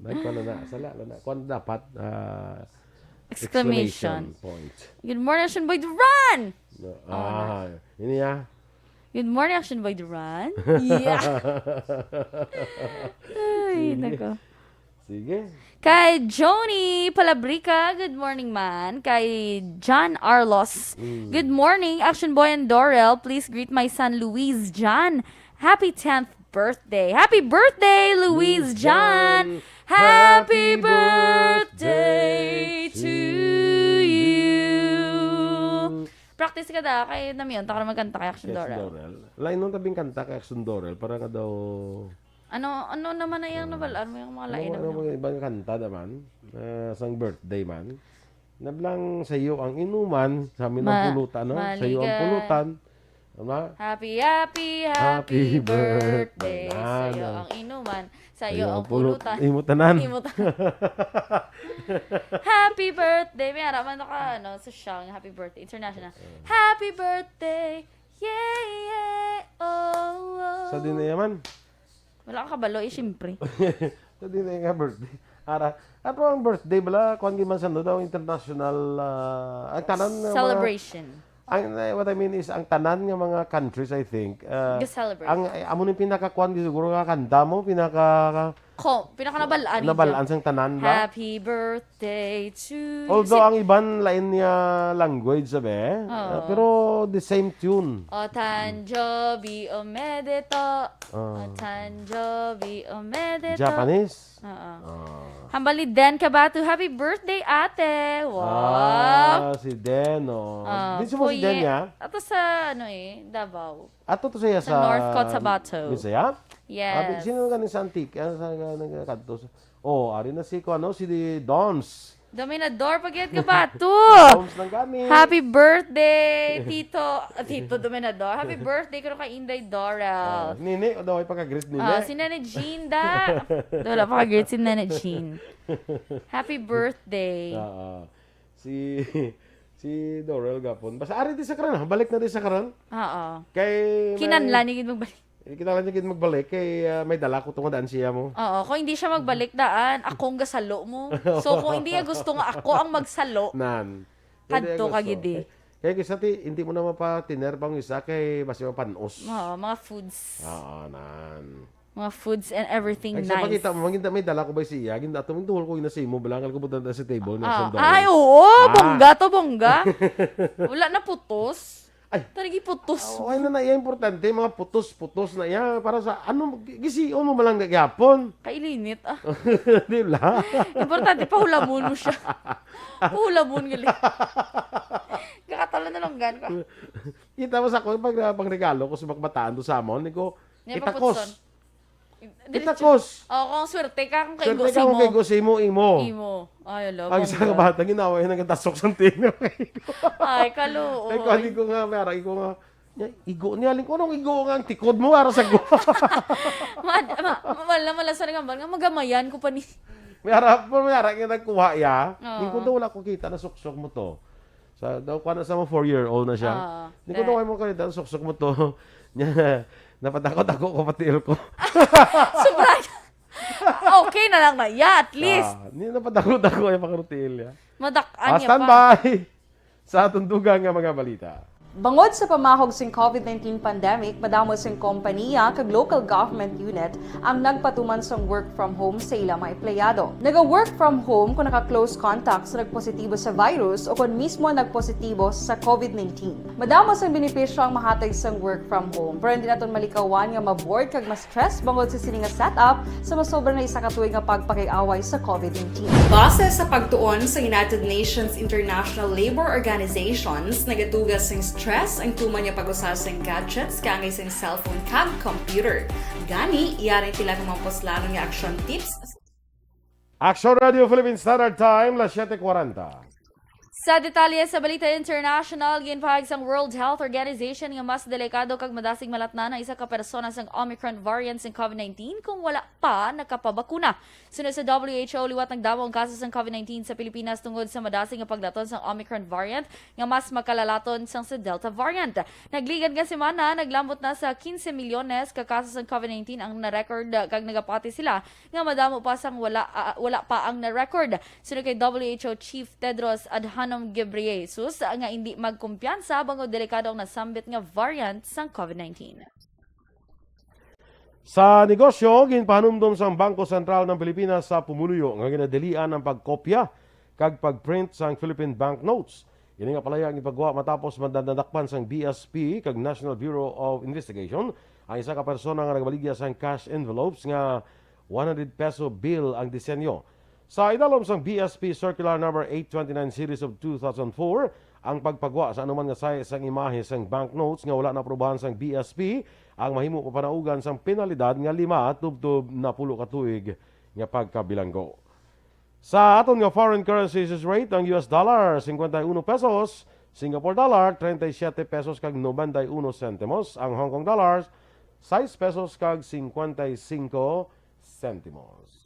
Nagkuha na na. Sala na na. Kuha na dapat ah, Exclamation. Point. Good morning, Action Boy Duran! No, ah, ini ah. Good morning, Action Boy Duran. Yeah. Ay, nako. Sige. Kay Joni Palabrica, good morning, man. Kay John Arlos, Mm. good morning, Action Boy and Dorel. Please greet my son, Luis John. Happy tenth birthday. Happy birthday, Luis Luis John. John. Happy Happy birthday birthday to to you. you. Practice ka da, kay namiyon, ta ka na magkanta kay Action Kay Action Dorel. Dorel. Lain nung tabing kanta kay Action Dorel, para nga daw Ano, ano naman na yung nabalaan mo yung mga Ano lain mo, ano naman? Mga ibang kanta naman, ah, sang birthday man. Nablang sa iyo ang inuman, sa amin ang Ma-, pulutan, no? Sa iyo ang maliga-, pulutan. Tama? Happy, happy, happy Happy birthday. birthday. Sa iyo Nana. ang inuman, sa Sa iyo iyo ang ang pulu-, pulutan. Imo tanan. Imo tanan. Happy birthday. May ara man ka, ano, sa siyang happy birthday, international. Uh. Happy birthday. Yeah, yeah. Oh, oh. Sa din na yaman. Wala ka kabalo, eh, siyempre. Sa di na nga birthday. Ara, ato ang birthday bala, kuwan gid man sa, no, daw international, ah, ang tanan nga mga Celebration. Ang, eh, what I mean is, ang tanan nga mga countries, I think, ah, Ga-celebrate. Ang, eh, amo ni pinakakuwan gid siguro nga kanta mo, pinaka Ko, pinaka nabalaan gid. Nabalaan sang tanan ba? Happy birthday to you. Although Si ang iban lain niya language, sabi, Oo. ah, pero the same tune. O tanjobi omedeto. Ah. O tanjobi omedeto. Japanese? Oo. Ah. Hambal ni Den Cabato, "Happy birthday, ate." Wow. Ah, si Den, oh. Ah, Di si mo si Den Puye. niya? Ato sa, ano eh, Davao. Ato to siya Sa sa North Cotabato. Bisaya? Yes. Abi, sino gani sa Antique? Ah, sa, sa, nagkadto sa, oh, ari na si, ko, ano, si Doms. Dominador, pag-iat ka ba? To! Doms lang gani. Happy birthday, Tito, Tito Dominador. Happy birthday, kuno kay Inday Doral. Ah, Nini, o daw ay pagka-greet, Nini? Ah, si Nene Jean, da. Wala pa ka-greet si Nene Jean. Happy birthday. Oo. Si, si Doral gapon. Basta ari di sa karon, ha? Balik na di sa karon. Oo. Kay may Kinanlan ni gid magbalik. Eh, kinahanglan niya gid magbalik kay, ah, may dala ko tungod daan siya mo. Oo, kung hindi siya magbalik daan, ako ang gasalo mo. So, kung hindi niya gusto nga ako ang magsalo, Nan. Hindi kadto niya ka gusto. gid eh. Kay, kay kisa ti, hindi mo na mapatiner pa ang isa kay basi mapanos. Oo, mga foods. Oo, nan. Mga foods and everything Ay, sa nice. pakita mo, mangita may dala ko ba siya? Gindato mo, duhol ko, ginasimo, balangal ko, butan sa table niya, Ah, sa dollar. ay, oo, Ah. bongga to, bongga. Wala na putos. Ay. Talaga putos. Ah, okay na na, iya importante, mga putos-putos na iya. Para sa, ano, gi-, gisiyon mo malang na gyapon? Kailinit, ah. Di ba? Importante, pahulamon mo siya. Pahulamon, gali. Kakatalo na longgan ka. Kita mo sa ako, pag, pang regalo ko sa bakbataan to sa amon, ni ko, Niya itakos. paputson. Itakos. Oh, kung swerte ka, kung kaigo Swerte si ka kung mo. kaigo si mo, imo. Imo. Ay, ala, Ang isa ka bongga. bata, ginawa yun ang tasok sa tino. Ay, kaluoy. Ay, kuwan ko nga, may aray ko nga, niya, igo niya, aling ko, anong igo nga ang tikod mo, ara sa go? Mad-, ma-, ma-, wala, wala sa nga, nga magamayan ko pa ni. May ara, may ara nga nagkuha ya. Oo. Yung kundo wala ko kita, nasuksok mo to. Sa, daw, kuwan na sa mga four-year-old na siya. Oo. Hindi ko Dahil daw kayo mo kayo, dahil suksok mo to. Niya, napatakot ako, kapatiil ko. Sobra. Okay na lang na. Yeah, at least. Ah, hindi, napatakot ako, yung pakarutiil niya. Madak-an Ah, niya pa. standby sa atong dugang nga mga balita. Bangod sa pamahog sing COVID nineteen pandemic, madamo sing kompanya kag local government unit ang nagpatuman sang work from home sa ila mga empleyado. Naga-work from home kung naka-close contact sa nagpositibo sa virus o kon mismo nagpositibo sa COVID nineteen. Madamo sang benepisyo ang mahatag sang work from home, pero hindi naton malikawan nga ma-bored kag ma-stress bangod sa sini nga setup sa masobra na isa ka tuig nga pagpakiaway sa COVID nineteen. Base sa pagtuon sa United Nations International Labour Organizations, nagaduga sing stress ang tuman nga pag-usa sing gadgets kaangay sing cellphone kag computer. Gani, yari ang pila ka mga puslanon nga action tips. Action Radio Philippine Standard Time, las siete cuarenta. Sa detalye sa balita international, ginpahayag sang World Health Organization nga mas delikado kag madasig malatnan ang isa ka persona sang Omicron variant sang COVID nineteen kung wala pa nakapabakuna. Sunod sa W H O, liwat nagdamo ang kaso sang COVID nineteen sa Pilipinas tungod sa madasig nga paglaton sang Omicron variant nga mas makalalaton sang sa Delta variant. Nagligad nga semana, naglambot na sa quince milyones ka kaso sang COVID nineteen ang na-record, kag nagapati sila nga madamo pa sang wala, ah, wala pa ang na-record. Sunod kay W H O Chief Tedros Adhanom Ghebreyesus nga hindi magkumpiyansa bangod delikado ang nasambit nga variant sang COVID nineteen. Sa negosyo, ginpahanumdom sang Bangko Sentral ng Pilipinas sa pumuluyo nga ginadalian ang pagkopya kag pagprint sang Philippine banknotes. Ini nga palaya ang ipagwa matapos madadakpan sang B S P kag National Bureau of Investigation ang isa ka persona nga nagabaligya sang cash envelopes nga one hundred peso bill ang disenyo. Sa idalom sang B S P Circular Number eight twenty-nine Series of two thousand four, ang pagpagwa sa anuman nga size sang imahe sang banknotes nga wala naaprubahan sang B S P ang mahimo papanaugan sang penalidad nga lima tubtob napulo ka tuig nga pagkabilanggo. Sa aton nga foreign currencies rate, ang U S dollar, cincuenta y uno pesos, Singapore dollar, treinta y siete pesos kag noventa y uno centimos, ang Hong Kong dollars, sais pesos kag cincuenta y cinco centimos.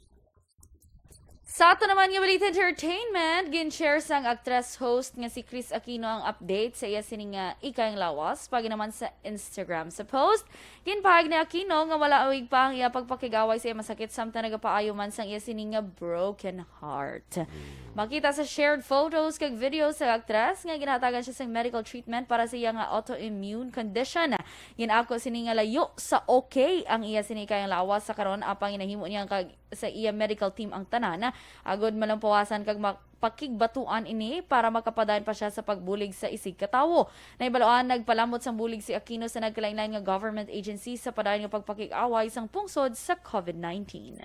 Sa ato naman nga balita entertainment, gin-share sang actress host nga si Chris Aquino ang update sa iya sini nga ikayang lawas pag naman sa Instagram. Sa post, ginpahayag ni Aquino nga wala awig pa ang iya pagpakig-away sa iya masakit samtang nagapaayo man sang iya sini nga broken heart. Makita sa shared photos kag videos sa actress nga ginatagan siya sang medical treatment para sa iya nga autoimmune condition. Ginako sini nga layo sa okay ang iya sini ikayang lawas sa karon, apang ginahimo niya kag sa iya medical team ang tanan, agod malampuwasan kag ma-, pakigbatuan ini para makapadayon pa siya sa pagbulig sa isig ka tawo. Nahibaluan, nagpalamot sang bulig si Aquino sa nagkalain-lain nga government agency sa padayon nga pagpakig-away sang pungsod sa COVID nineteen.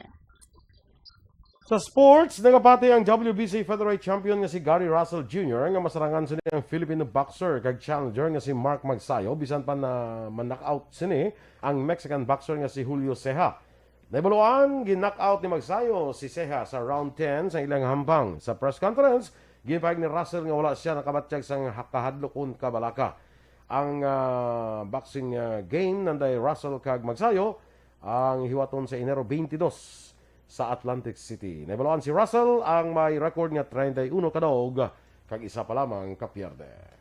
Sa sports, nagapati ang W B C featherweight champion nga si Gary Russell Junior nga masarangan sini ang Filipino boxer kag challenger nga si Mark Magsayo, bisan pa na ma-knockout sini ang Mexican boxer nga si Julio Ceja. Nahibaluan, gin-knockout ni Magsayo si Ceja sa round ten sa ilang hampang. Sa press conference, ginpahayag ni Russell nga wala siya nakabatyag sang ha-, kahadlok kon kabalaka. Ang, ah, boxing, ah, game nanday Russell kag Magsayo ang hiwaton sa Enero twenty-two sa Atlantic City. Nahibaluan si Russell ang may record nga treinta y uno ka daog kag isa pa lamang ka pierde.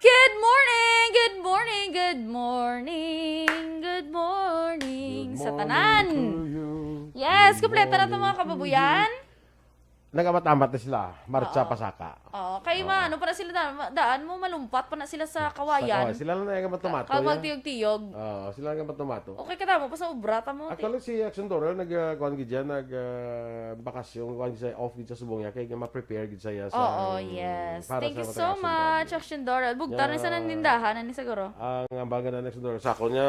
Good morning! Good morning! Good morning! Good morning! Sa tanan! Yes, kumpleto na to, mga kababuyan. Nag-amat-amat na sila. Marcha, pasaka. Oo, kay ma-, ano pa na sila daan, ma-, daan mo, malumpat pa na sila sa kawayan. Sila lang na yung matumato. Kag magtiyog-tiyog. Oo, sila lang yung matumato. Okay ka damo, pa sa obra ta mo. Actually, si Action Doral nag, uh, kuan gid siya, nag, uh, bakasyon, kuan gid siya, off gid sa subong niya, kay nga ma-prepare gid siya sa Oo, yes. Thank you so much, Action Doral. Bugtan na sa nindahan, ani siguro. Ang ambagan na Action Doral. Sa ako niya,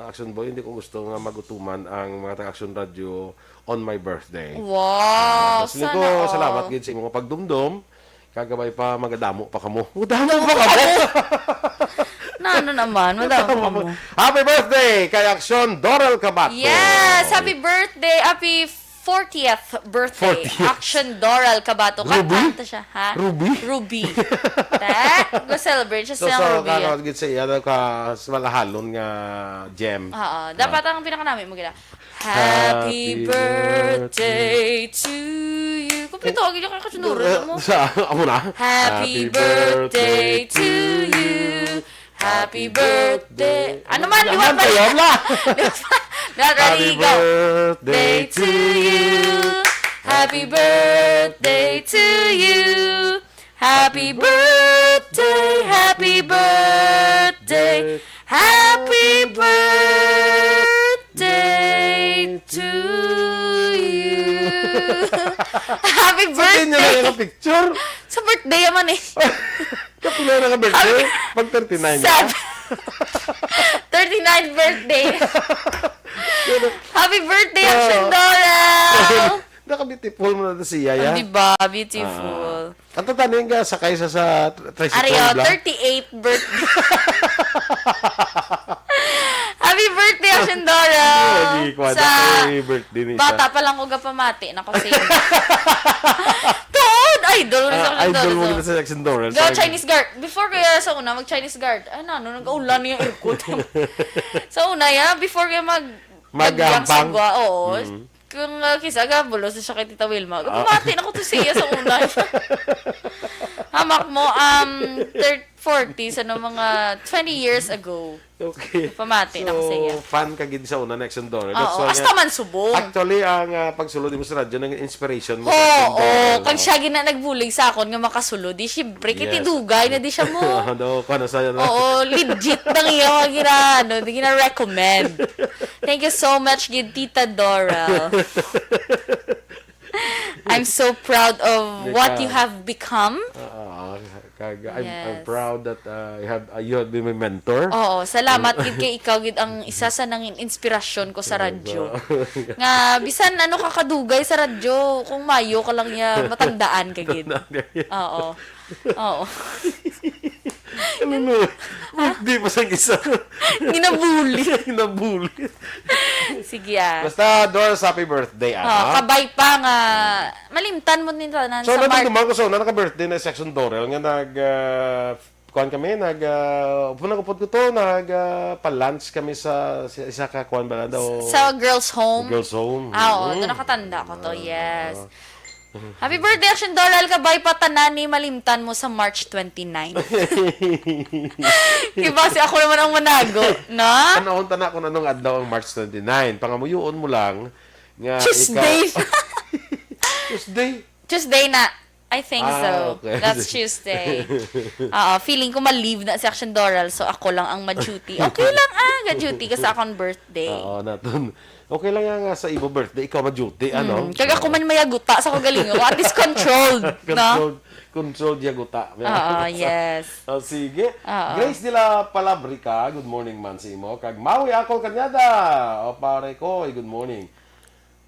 Action Boy, hindi ko gusto nga magutuman ang mga taga-Action Radio on my birthday. Wow! Sa ko, salamat gid sa imong pagdumdom. Kagabay pa, magadamo pa kamo. Magadamo pa kamo! Na ano naman, madamo pa mo. Happy birthday kay Action Doral Cabato. Yes! Happy birthday! Happy fortieth birthday! Fortieth. Action Doral Cabato. Ruby? Kanta siya, ha? Ruby? Ruby. Ta? Go celebrate siya So, sa so, Ruby. Kakawat gid sa iya, no, ka malahalon nga gem. Oo. Dapat ang pinakanami mo gila. Happy birthday to you. Kumpleto, ang gila ka sunod mo. Sa, amo na. Happy birthday to you. Happy birthday. Ano man, di ba? Ano ba? Happy birthday to you. Happy birthday to you. Happy birthday, happy birthday, happy birthday to you. Happy Sa inyo na birthday! yung picture. Sa birthday naman eh. Kapila na ka birthday? Pag thirty-nine na. Sad. Thirty-nine birthday. Happy birthday, Action Doral! Naka-beautiful mo na to siya, ya? Di ba? Beautiful. Ang tatanin ka, sakay sa, sa tricycle Ariel, bla? Thirty-eight birthday. Happy birthday, Action Doral! Hindi, kuwan, Sa happy birthday ni bata pa lang ko gapamati, nako, sing. Tuod! Idol ko sa Ah, Action idol mo Doral. na sa Action Doral. Ga Chinese guard. Before kaya sa una, mag-Chinese guard. Ay, nano, nag-ulan niya aircon. Sa una, ya, before kaya mag... Maghampang. Sa gwa, oo. Mm. Kung uh, kisa ka, bulos na siya kay Tita Wilma. Pamati na ko to siya sa una. Hamak mo, um, thir- forties, ano, mga twenty years ago. Okay. Pamati na ko sa iya. So, fan ka gid sa una ni Action Dorel. Oo, hasta man subong. Actually, ang, ah, pagsulod mo sa radyo, nang inspiration mo sa Action Dorel, kag siya gina nagbulig sa akon nga makasulod. Di, syempre, kay tidugay na di siya mo. Ano, kung ano sa'yo na. Oo, legit nang iya, mga gina-, ano, di gina-recommend. Thank you so much, gid, Tita Dorel. I'm so proud of what you have become. Oo, kag I'm, I'm proud that, uh, I have, uh, you have been my mentor. Oo, salamat gid kay ikaw gid ang isa sa nangin inspirasyon ko sa radyo. Nga bisan ano ka kadugay sa radyo, kung mayo ka lang niya, matandaan ka gid. Matandaan ka gid. Oo. Oo. Ano no? Di pa sa isa. Ginabuli. Ginabuli. Sige, ah. Basta, Doris, happy birthday, ah. Oh, kabay pa nga malimtan mo ni tanan. So, sa March. Naman ko sa una, naka-birthday na si Action Dorel nga nag, ah, kuan kami, nag, ah, upod na upod ko to, nag, ah, pa-lunch kami sa, sa isa ka kuan ba daw? Sa girls' home? Girls' home. Ah, oo, doon nakatanda ko to, yes. Happy birthday, Action Doral. Kabay pa tanan ni malimtan mo sa March twenty-nine. Di ba si ako naman ang manago, no? Panahon tana kung anong adlaw ang March twenty-nine. Pangamuyoon mo lang nga Tuesday. Ikaw, Tuesday? Tuesday na. I think so. Ah, okay. That's Tuesday. Oo, feeling ko ma-leave na si Action Doral, so ako lang ang ma-duty. Okay lang, ah, ga-duty ka sa akong birthday. Oo, naton. Okay lang yan nga sa imo birthday, ikaw ma-duty, ano? Hmm, kag ako man mayaguta sa kagalingon ko. At least controlled, no? Controlled, controlled yaguta. Oo, yes. Oh, sige. Oo. Grace de la Palabrica, good morning man sa imo. Kag Maui Akol Cañada, o pare ko, good morning.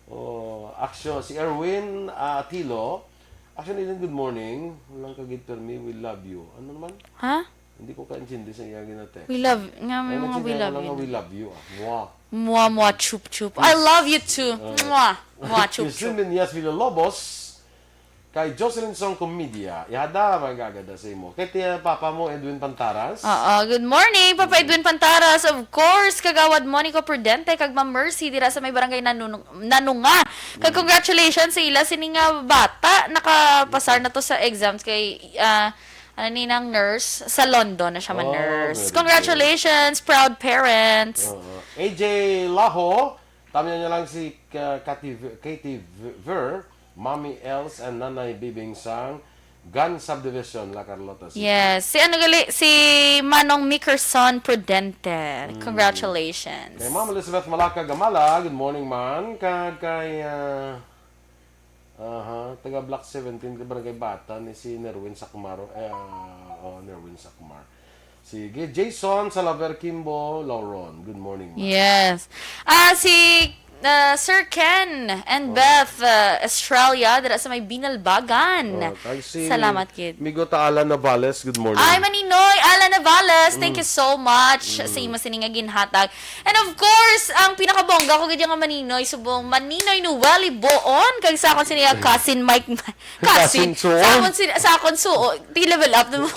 Oh, action, si Erwin, ah, Atilo. Action, Eden, good morning. Walang kagid permi, we love you. Ano naman? Ha? Hindi ko kaintindi sa iya gina-text. We love, nga may mga we love you. Ay, nagsabi lang nga, "We love you," ah. Mwah. Mwah, mwah, chup, chup. I love you too. Ah. Mwah, mwah, chup, chup. Christine Menyas Villalobos, kay Jocelyn Song Comedia, ihada, magagada sa imo. Kay tiya, papa mo, Edwin Pantaras. Oo, good morning, Papa Edwin Pantaras. Of course, Kagawad Monico Prudente, kag Ma'am Mercy, dira sa may barangay Nanun-, Nanunga. Kag congratulations sa ila, sini nga bata, nakapasar na to sa exams kay, ah, ano ni nang nurse? Sa London na siya man-nurse. Oh, very good. Congratulations, proud parents. Oo. A J Laho, tamyan niya lang si Ka-, Katy V-, Katy V-, Ver, Mommy Els, and Nanay Bibing Sang, Gan Subdivision, La Carlota City. Yes. Si ano gali? Si Manong Mickerson Prudente. Mm. Congratulations. Kay Ma'am Elizabeth Malaka Gamala, good morning, man. Kag kay, ah, Aha, taga Block seventeen, ka Barangay Bata, ni si Nerwin Sakmar. Eh, ah, oh, Nerwin Sakmar. Sige, Jason Salaver Kimbo Lauron. Good morning, ma'am. Yes. Ah, si, ah, Sir Ken and Beth, ah, Australia, dira sa may Binalbagan. Oh, kag si Salamat, kid. Migo ta Alan Navales, good morning. Ay, Maninoy, Alan Navales, thank you so much sa imo sini nga ginhatag. And of course, ang pinakabongga ko gid nga Maninoy, subong Maninoy Noel Iboon, kag sa akon sini nga cousin Mike, cousin, Cousin Suon. Sa akon sini, sa akon suon, di level up na mo.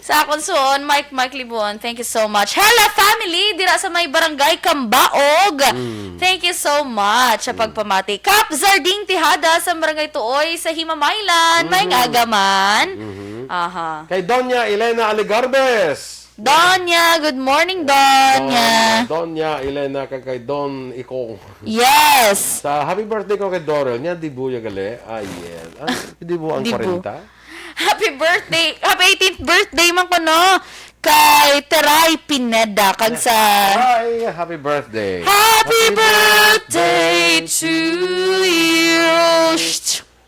Sa akon suon, Mike, Mike Libuon, thank you so much. Hello, family, dira sa may barangay Kambaog. Mm. Thank you so much sa pagpamati. Kap Zarding Tihada sa barangay Tuoy sa Himamaylan, may Mm-hmm. ngagaman. Mm-hmm. Aha. Kay Doña Elena Alegarbes. Doña, good morning, Doña. Doña, Doña Elena, kag kay Don Ikong. Yes. Sa happy birthday ko kay Dorel, niya, Dibu ya gali. Ah, yes. Ah, Dibu ang Dibu. Kwarenta? Happy birthday. Happy eighteenth birthday man ko, no? Kay Teray Pineda, kag sa Ay, happy birthday. Happy birthday to you.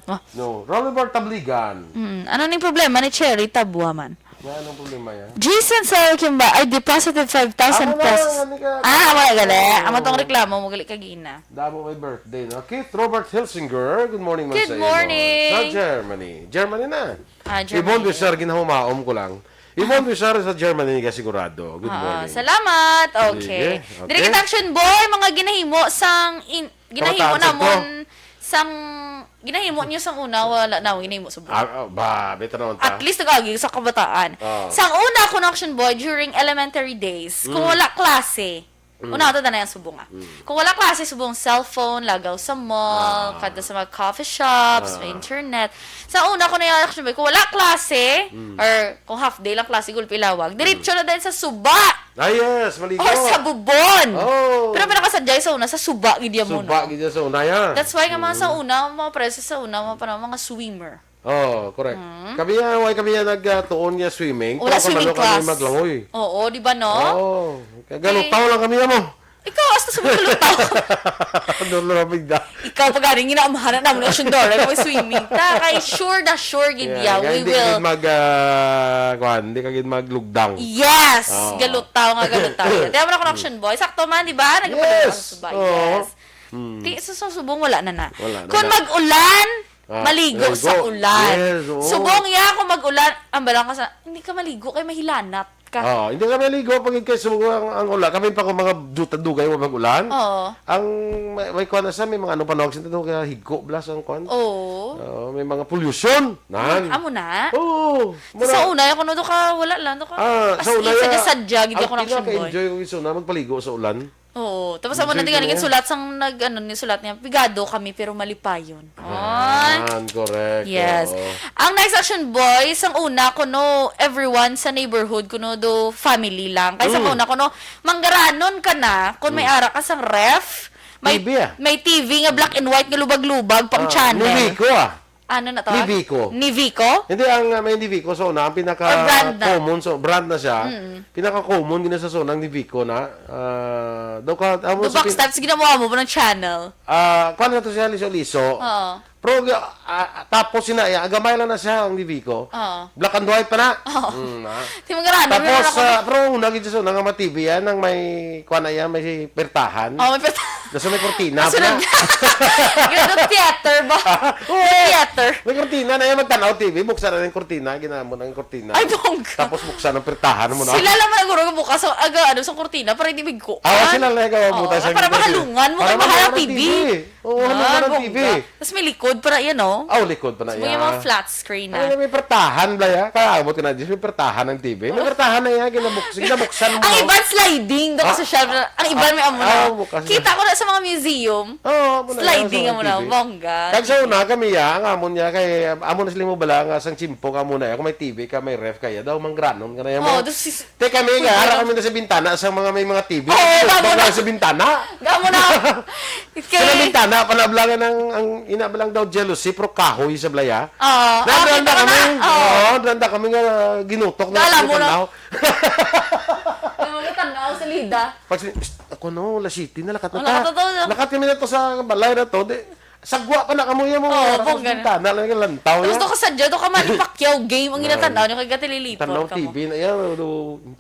Ah. No, Rolly Bar Tabligan. Mm, ano ning problema ni Cherry Tabua man? Nga, anong problema yan? Jason Sayo Kimba, ay, deposited five thousand pesos. Amo na, ano ka? Ah, wala gali. Oo. Amo tong reklamo mo gali kagina. Damo may birthday, no? Keith Robert Hilsinger, good morning man sa imo. Good morning. Sa Germany. Germany na. Ah, Germany. Yvonne Bishar, ginahumaom ko lang. Yvonne Bishar sa Germany, ka sigurado. Good morning. Ah, salamat. Okay. Sige, okay. Diri kita, Action Boy, mga ginahimo sang in-, Ginahimo namon sang, ginahimo niyo sang una, wala na, ginahimo sa buhay. Ah, ah, ba, beta naman ta. At least nag-agi sa kabataan. Oh. Sang una, ako na, Action Boy, during elementary days, kung Mm. wala klase, Una, ito na yung subong, ah. Kung wala klase, subong cellphone, lagaw sa mall, Ah. kadto sa mga coffee shops, may Ah. internet. Sa una, kung naianak siya, kung wala klase, Mm. or kung half day lang klase, gulpi lawag, diretso na din sa suba. Ah, yes, maligo. Or sa bubon. Oh. Pero pinakasadya sa una, sa suba, gid yan mo, Suba, no? gid yan sa una, ya. That's why nga mga sa Mm. una, mga preso sa una, mga, parang mga swimmer. Oh, correct. Mm. Kami nga, why kami nga nagtuon nga swimming? Wala Pero swimming kabalo kami class. maglangoy. Oo, di ba, no? Oo. Kaya galutaw lang kami, amo. Ikaw, hasta sa mga lutaw. Ano na lang, bigda? Ikaw, pag galing, inaamahanan naman yung sundore, mo swimming. Ta, kay sure na sure, gid Yeah, ya, kaya we hindi will. kami mag, ah, kuwan, hindi kami maglugdang. Yes! Oo. Galutaw nga, galutaw. Kaya mo na connection, boy. Sakto man, di ba? Nagpapalutaw Yes! sa suba. Oo. Yes. Hmm. Ti, sa, sa subong, wala na na. Wala na Kung na. mag-ulan, Ah, maligo maligo. sa ulan. Yes, oo. Subong ya, kung mag-ulan, ang balang ka sa, hindi ka maligo kay mahilanat ka. Oo, hindi ka maligo pag ikay subong ang, ang ulan. Kami pa kung mga duta dugay wa mag-ulan. Oo. Ang may, may kuwan na sa, may mga ano panawag sa tado, kaya higko, blas ang kuwan. Oo. Oo, may mga pollution. Nan. Amo na? Oo. Sa Mura- una, ako no, do ka, wala lang, do ka. Ah, As sa in, una, sadya-sadya, gid ang ako ng action boy. pinaka-enjoy ko sa una, magpaligo sa ulan. Oo. Tapos amo na Enjoy din ka galing na. sulat sang nag, ano, ni sulat niya, "Pigado kami, pero malipayon." Ay. Yan, correct. Yes. Oo. Ang next action, boy, sang una, kuno, everyone sa neighborhood, kuno, do family lang. Kay sa Mm. una, kuno, manggaranon ka na, kung may Mm. ara ka sang ref, may, T V, ah. may T V nga black and white nga lubag-lubag, pang Ah, channel. Nivico, ah. Ano na to? Nivico. Nivico? Hindi, ang, ah, may Nivico sa una, ang pinaka Or brand na? common, so, brand na siya. Mm. Pinaka-common gina sa una, ang Nivico na. Ah, daw ka, amo Do sa box pin- types, ginawa mo po ng channel? Ah, kuwan na to siya, liso-liso. Oo. Pero, ah, tapos sina, ah, gamay lang na siya, ang Nivico. Oo. Black and white pa na. Oo. Mm, na. Di mo garano, Tapos, meron ako ah, pero una, gid sa una nga ma-T V yan, ang may, kuwan na yan, may pertahan. Oh, may pertahan. Nasa may kurtina, Kasunod na. na. Yun, yung theater ba? Oo. Yung theater. May kurtina na yan, magtanaw T V, buksan na yung kurtina, ginamon ang kurtina. Ay, bongga. Tapos buksan ang pertahan mo na. Sila lang man ang guro bukas sa, aga, ano, sa kurtina para hindi migko. Ah, sila lang ang Oo, butas ang para kurtina. mahalungan mo, Para kay mahal ang mahalungan ang T V. T V. Oo, Ah, ano naman ang bongga. T V? Tas may likod pa na yan, oh. Ah, oh, likod pa na Gusto mo yan. yung mga flat screen na. Ano na, may pertahan, Blaya? Kaabot ka na, Diyos, may pertahan ang T V. May Oh. pertahan na yan, ginabuksan, ginabuksan mo. Ang iban sliding, do Ah. kasosyal. Ang iban may amo na. Ah, bukas na. Kita ko na sa mga museum. Oo, amo na yan, Sliding sa amo na, T V. bongga. Kag sa una, kami, ya, ang amo niya, kay, amo na sila mo bala, nga sang chimpo ka muna, ya. Kung may T V ka, may ref ka, ya, daw, manggranon ka na yan, Oh, mo. dos sis-, Te, kami nga, Uy, ara ano? kami na sa bintana, sa mga may mga T V. Oo, Ang tama bangga na. sa bintana. Tama na. Sa Okay. bintana, panablangan ang, ang ina ba lang daw jealousy, pero kahoy sa Blaya. Oo. Nandun Ah, kita na ka kami. na. Oo. Oo, nandun na kami nga ginutok na Alam kami mo na. tanaw. Alam mo na, tanaw sa lida. Pag si-, psst, ako no, alas siyete na, lakat na Oh, ta. lakat na to, no? Lakat kami na to sa balay na to. Di, sagwa pa na kamo yan, mga Oo, oras, bongga na. bintana lang yung lantaw Tapos yan. doon ka sa dyan, doon ka Manny Pacquiao game ang Ah. ginatanaw niyo kay Gatililito Tanaw ka mo. T V na yan, ano,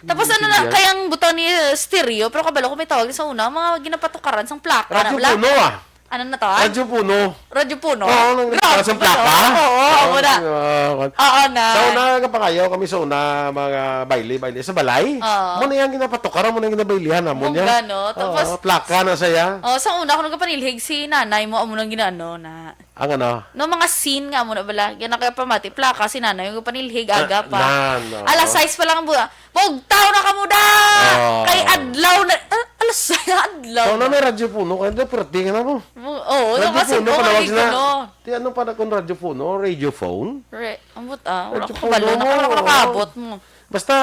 Tapos ano na, T V yan. kayang butang ni stereo, pero kabalo ko may tawag sa una, mga ginapatukaran sang plaka na Radyo bala. Puno, ah. Ano na to, ah? Radyo Puno. Radyo Puno? Oo, nang Grabe, sa plaka. no? Oo, Oo, amo na. ah, Oo na. Sa una, kapangayaw kami sa una, mga baile, baile sa balay. Oo. Mo na yung ginapatukaran, mo na yung ginabailihan, amo niya. Bongga, no? Oo, Tapos, plaka na saya. oh, sa una, kung nagkapanilhig si nanay mo, amo nang ginaano na. Ang ano? No, mga scene nga mo na bala. Yan ang kaya pamati. Plaka, si nanay, yung panilhig, Ah, aga pa. nan, oo. Alas sais pa lang ang buwan. Maugtaw na kamo da! Oo. Kay adlaw na, ah, alas sais na adlaw So, na na. may Radyo Puno, kaya hindi, perti ka na mo. Mo-, oo, Radyo kasi Puno, buwan panawag na sila. ito. Ti, ano pa na kung Radyo Puno? Radio phone? Re-, ambot, ah, wala Radyo ko kabalo Puno na, mo. wala ko nakabot mo. Basta,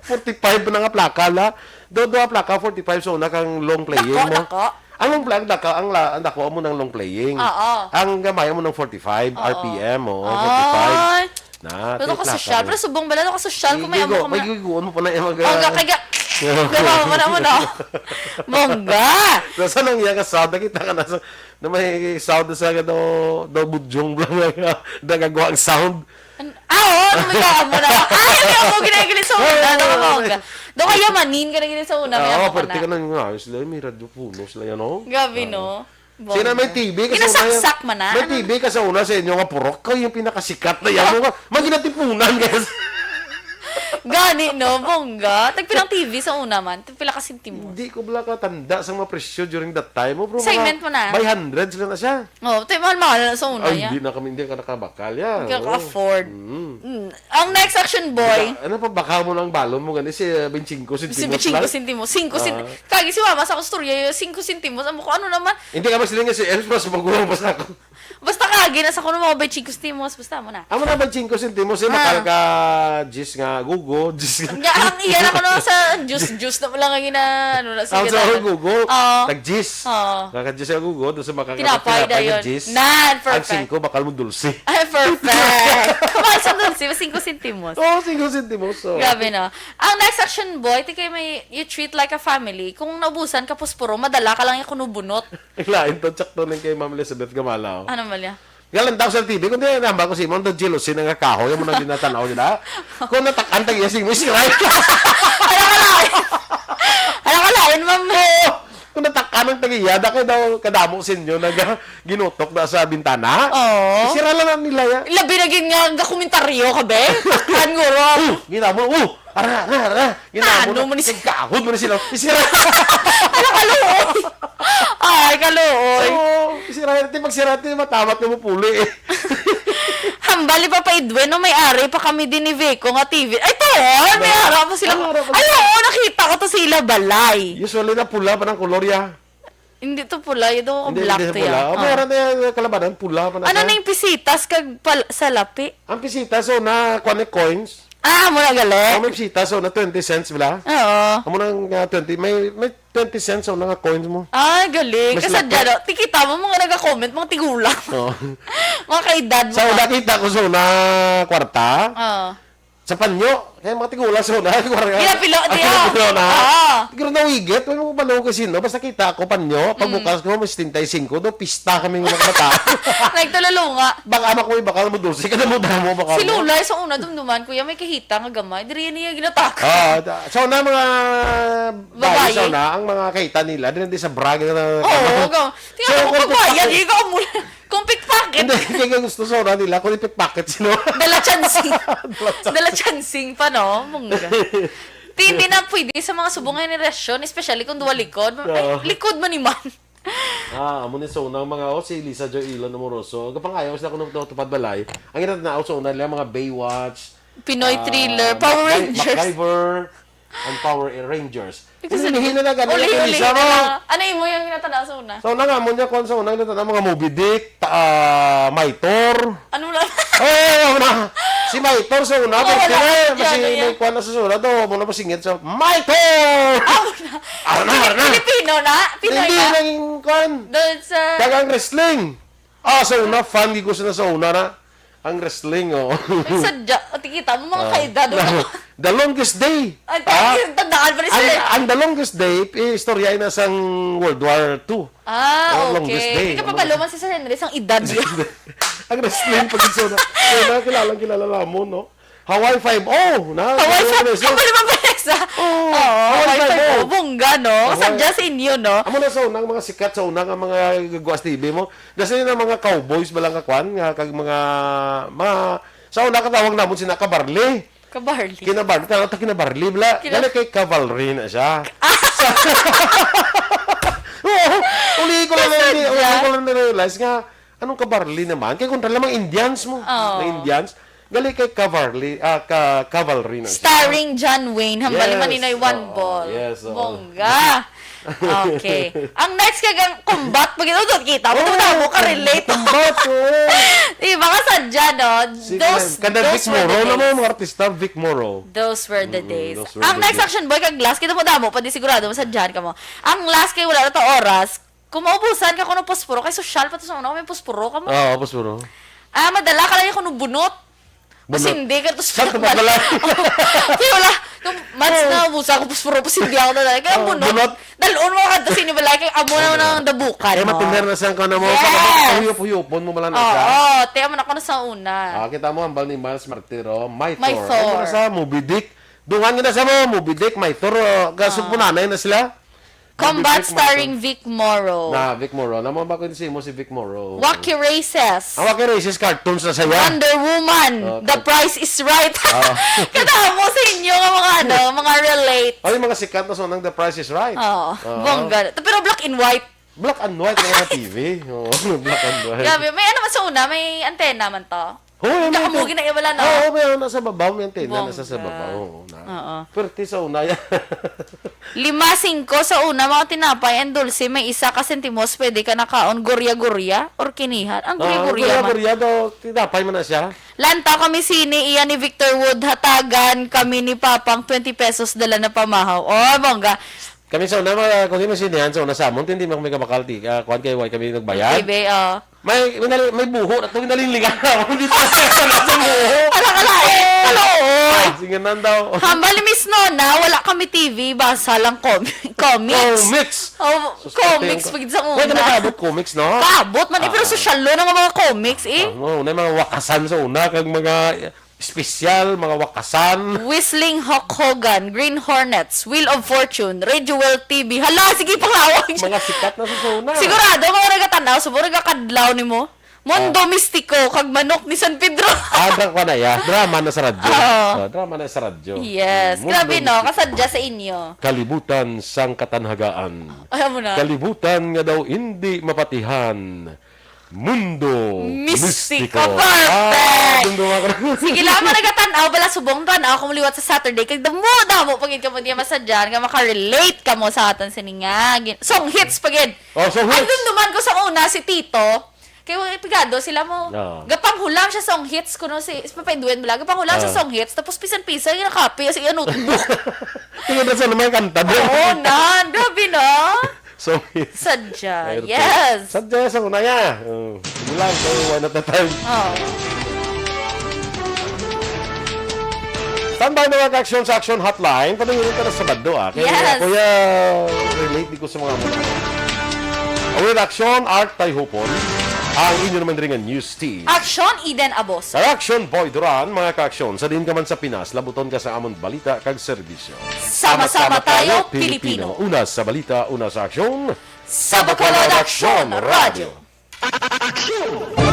forty-five na nga plaka, la. Do, do, plaka, forty-five, so, na kang long playing Dako, mo. dako. Ang long play, ang dako, ang la-, ang dako mo ng long playing. Oo. Ang gamay mo ng forty-five Oo. R P M, oo, Ay. forty-five. Na, Pero ti-, kasi plaka siya, mo. pero subong bala, no, kasi siya, kung may Igigo, amo ka may man. giguon mo pa na yung mag- Bongga, kaya, Pero- gawa mo na mo, no? Bongga! So, sa nang iya ka sound, nakita ka na sa, na may sound sa daw, daw budyong bala nga, nagagawa ang sound. An-, ah, oo, ano may amo na? Ay, may amo, ginagaling sa una, Oo, no, oo, bongga. oo. Daw kaya manin ka na gini sa una, may Ah, amo ka pwerte na. ka na nga, sila, may Radyo Puno sila yan, oh. Grabe, Oo. no? Sina may Bongga. T V ka sa una yan. Kinasaksak man na. May Ano? T V ka sa una sa inyo nga purok. Kayo yung pinakasikat na yan. Mga, mga ginatipunan, guys. Gani, no? Bongga. Tagpilang T V sa una man? Tagpila ka sentimos? Hindi ko bala katanda sa mga presyo during that time. Oh, pero mga Assignment mo na. By hundred sila na siya. Oh, tayo mahal-mahal na sa una, Ay, ya. Hindi na kami, hindi ka nakabakal, ya. Hindi ka Oo. ka-afford. Mm. Mm. Ang next action, boy. Ano pa, baka mo ng balon mo, gani, si uh, twenty-five centimos Si twenty-five lang? Centimos. Cinco cent-, Ah. Kagi si mama sa kusturya, cinco centimos. Amo ko, ano naman? Hindi ka magsiling nga si Elf, mas magulang pa sa ako. Basta kagi na sa kuno mga twenty-five centimos. Basta mo na. Amo na ba cinco centimos, eh, Ah. makal ka diyes nga gugo, diyes nga Nga, ang iya na kuno sa juice, juice na mo lang ang ina-, ano na, Ang sige sa na. gugo, Oo. tag diyes. Oo. Kaka diyes nga gugo, doon sa makakapag Tinapay na yun. Diyes. Nan, Ang perfect. Singko, bakal mo dulce. Ay, perfect. Kumain sa dulce, mas cinco centimos. Oo, cinco centimos, oo. Grabe, no? Ang next action, boy, ti kay may you treat like a family. Kung naubusan ka puspuro, madala ka lang yung kunubunot. Ang lain to, tsakto ning kay Ma'am Elizabeth Gamala, oh. Ano, Malia? Galantaw sa T V, kundi namba ko si Ma'am, the jealousy nga kahoy, yung mga ginatanaw nila. Kung natakan, tag-iya, sige, sige, right? Ano ka lain? Ano ka lain, ma'am? Oo. Kung natakan ang tag-iya, da kayo daw kadamo sa inyo nag ginutok na sa bintana. Oo. Sira lang ang nila, ya. Labi na gid nga, nga komentaryo ka, be? Takan, guro. Oh, ginamo, oh, ara, ara, ara. Ginamo Ano na. mo ni si- Nagkahod mo ni sila. Isira. Ano, kaluoy? Ay, kaluoy. Oo, isira. Di pag sira, di matamat na mo puli, eh. Hambal ni Papa Edwin, no, may ari pa kami din ni Vico nga T V. Ay, to, may Ba- ara pa sila. Ang ara pa Ay, sila. Oo, nakita ko to sa ila balay. Usually na pula pa ng kolor, ya. Hindi to pula, ito ko Hindi, black hindi to, pula. ya. Oh, Ah. Meron na yung kalabanan, pula pa na Ano siya. na yung pisitas kag pal- salapi? Ang pisitas, so, na, kuwan ni coins. Ah, mo na gali? Oh, may pisitas, so, na twenty cents, bala? Oo. Amo nang, ah, twenty, may, may twenty cents, so, na nga coins mo. Ah, galing. Mas Kasi laki. dyan, oh, tikita mo, mga nag-comment, mga tigulang. Oo. Mga kaedad mo. Sa una, kita ko, so, na kwarta. Oo. Sa panyo, kaya mga tigulang sa una, kwarta. Ginapilo, Ang di, oh. ginapilo na. Oo. Siguro nawigit, may mga balong kasi, no? Basta kita ko, panyo, Mm. pagbukas ko, may setenta y cinco, do, pista kami mga bata. Nagtululunga. Baka ama ko, bakal mo dulce, kada mo damo, bakal Si mo. Lola, sa una, dumduman, kuya, may kahita nga gamay. Diri niya ginataka. Ah, da- so na mga Babae. bayi, so na, ang mga kahita nila, din di sa bra, gina- Oo, go. Tingnan So, mo, kung pagbayad, pickpocket. ikaw mo. Kung pickpocket. Hindi, kaya gusto sa una nila, kung pickpocket sino. Dala chancing. Dala chancing. Dala chancing pa, no? Mungga. Ti, hindi na pwede sa mga subong nga henerasyon, especially kung duwa likod. Ay, Oo. likod man ni man. Ah, amo ni sa unang mga, oh, si Lisa Joy Ilon Amoroso. Ang kapangayaw sila kung natupad balay. Ang ginatanaw sa una nila, mga Baywatch, Pinoy ah, thriller, Power Mac-, Rangers. MacGyver, and Power Rangers. Kasi Ulihin na lang, ganun Uli, yung uli Lisa na mo. lang. Ano yung mo yung ginatanaw sa una? Sa una nga, amo niya, kung sa una, ginatanaw, mga Moby Dick, ta-, ah, Maitor. Ano na? Oo, na. Si Maitor sa una, Oh, pero wala kaya, ka dyan, si ano yan? may kuwan na sa sulat, oh, muna masingit sa, "Maitor!" Amo na. Ara na, ara na. Filipino na? Pinoy Hindi, na? naging kuwan. Doon sa Dagang wrestling. Ah, sa una, fan, di ko sila sa una na. Ang wrestling, oh. Ay, sadya. At kita mo, mga Ah. kaedad, oh. The Longest Day. Ay, Ah? tandaan pa ni Ang, sir. ang The Longest Day, eh, istorya na sang World War Two. Ah, Oh, okay. Longest Day. Hindi ka pa Ano? maluman si Sir Henry, sang edad niya. Ang wrestling pag sa una. So, na, kilala, kilala mo, no? Hawaii Five-O, na, Hawaii ano Five-O. na siya? Ang pala mabilis, ah. Oo, Oo, Hawaii Hawaii Five-O. Five-O. Bongga, no? Hawaii Sadya Five-O. sa inyo, no? Amo na sa unang mga sikat sa unang mga gagawas T V mo. Dahil na mga cowboys, bala nga kwan, nga kag mga, mga, sa una katawag namon sina kabarli. Kabarli. Kinabarli, tawag ta kinabarli, bala. Kina- Gali kay cavalry na siya. Oo, uli ko lang, Sadya. uli ko lang na-realize nga, anong kabarli naman? Kay kontra lamang Indians mo. Oo. Nga Indians. Gali kay cavalry, ah, ka-, cavalry na siya. Starring John Wayne, hambal ni Yes, Maninoy One oo, Ball. yes, oo. Bongga. Okay. Ang next kag ang combat, pag ito, kita mo, Oh, ito mo ka relate. Combat, oh. Di ba, kasadya, no? Sige, Those, kada those Vic were Morrow the na mo, days. mga artista, Vic Morrow. Those were the Mm, days. those were Ang the next days. action, boy, kag last, kita mo damo, pwede sigurado, masadyahan ka mo. Ang last kay wala na to oras, kung maubusan ka kuno posporo, kay sosyal pa to sa una, may posporo ka mo. Oo, posporo. Ah, madala ka lang yung kuno bunot. Bunot. Masindi ka to sa Sakto pa pala. Kaya wala, nung months Oo. na ubusan ko posporo, pasindi ako na lang. Kaya Oo, bunot. bunot. Dalon mo ka to sinibalay, kay amo na Oo. nang dabukan Eh, mo. matinder na siyang ka na mo. Yes. Pag huyop-huyopon mo, wala na Oo, siya. oo, te, amo na ko na sa una. Ah, kita mo, ang bal ni Miles Martiro, My My Thor. Thor. Ay, mo na sa Moby Dick. Dungan nga na sa mo, Moby Dick, My Thor, oh, Ah. kasumpunanay na sila. Combat Vic Morrow. Starring Vic Morrow. Na, Vic Morrow. Naman ba ko si mo si Vic Morrow? Wacky Races. Ang Wacky Races, cartoons na siya. Wonder Woman, Oh, The cartoon. Price is Right. Ah. Kada mo sa inyo nga mga ano, mga relate. Ay, mga sikat na sonang The Price is Right. Oo, Oo. Bongga. Pero black and white. Black and white ang mga T V. Oo, black and white. Grabe, may ano man sa una, may antena man to. Hoy, Hindi may ako mo antena. Ginaiwala, no? Oo, may ano sa babaw, may antena na sa, sa Bongga. Babaw. Oo, na. Oo. Pwerte sa una yan. Lima singko sa una, mga tinapay and dulce, may isa ka sentimos, pwede ka nakaon, gurya-gurya, or kinihat. Ang Ah, gurya-gurya man. Gurya-gurya daw, tinapay man na siya. Lantaw kami sini, iya ni Victor Wood, hatagan kami ni Papang twenty pesos, dala na pamahaw. Oh, bongga. Kami sa una, mga, kung di mo sinihan, sa una sa amon, hindi mo kami kabakal, ti, ah, kuwan kayo, why kami nagbayad? T V, oh. May, may, nali-, may buho na itong nalinlingan na ako. Hindi pa siya na sa buho. Ala, ala, eh, kaloon. Sige na daw. Hambal ni Miss Nona, wala kami T V, basa lang com-, comics. Comics. Oh, Sus, comics, pati yung pag sa una. Pwede na kaabot comics, no? Kaabot man, eh, pero Ah. Sosyalo na nga mga comics, eh. Ah, no, na mga wakasan sa una, kag mga espesyal, mga wakasan. Whistling Hawk Hogan, Green Hornets, Wheel of Fortune, Radio World T V. Hala, sige, panglawag. Mga sikat na sa una. Sigurado, mga nagatan-aw, subong nagakadlaw nimo. Mundo Ah. Mistiko, kag Manok ni San Pedro. Ah, dra-, kwa na, ya. Drama na sa radyo. Oo. Ah, drama na sa radyo. Yes. Mundo Grabe, no? Mistiko. Kasadya sa inyo. Kalibutan sang katanhagaan. Alam mo na. Kalibutan nga daw hindi mapatihan. Mundo Mistiko. Mistiko. Perfect! Ah, dundo nga ako. Sige lang, mga nagatan-aw, bala subong tan-aw, kung liwat sa Saturday, kay damo-damo pa gid kamo diya masadyan, nga makarelate kamo sa aton sini nga gin-, song hits pa gid. Oh, song Ang hits. Dumduman ko sa una, si Tito, kay wa-, pigado sila mo. Oo. Gapanghulam siya song hits, kuno si, si Papay Duyan bala, gapanghulam siya Oo. Song hits, tapos pisan-pisan, yung nakapi, sa iya notebook. Tingin na sa naman kanta doon. Oo, nan. Grabe, no? So, Sadya. Airport. Yes. Sadya sa una niya. Oh, sige lang, so one at a time. Oh. Standby, mga ka-action sa Action Hotline. Padungin ka na Sabado, ah. Kaya, Yes. Kuya, relate di ko sa mga mga. Awit Action, Art Tayhupon. Ang inyo naman rin nga news team. Action, Eden Abos. Kag Action, Boy Duran, mga ka-action. Sa din ka man sa Pinas, labuton ka sa amon balita kag serbisyo. Sama-sama tayo, Pilipino. Una sa balita, una sa aksyon. Sa Bacolod Aksyon Radio. Aksyon!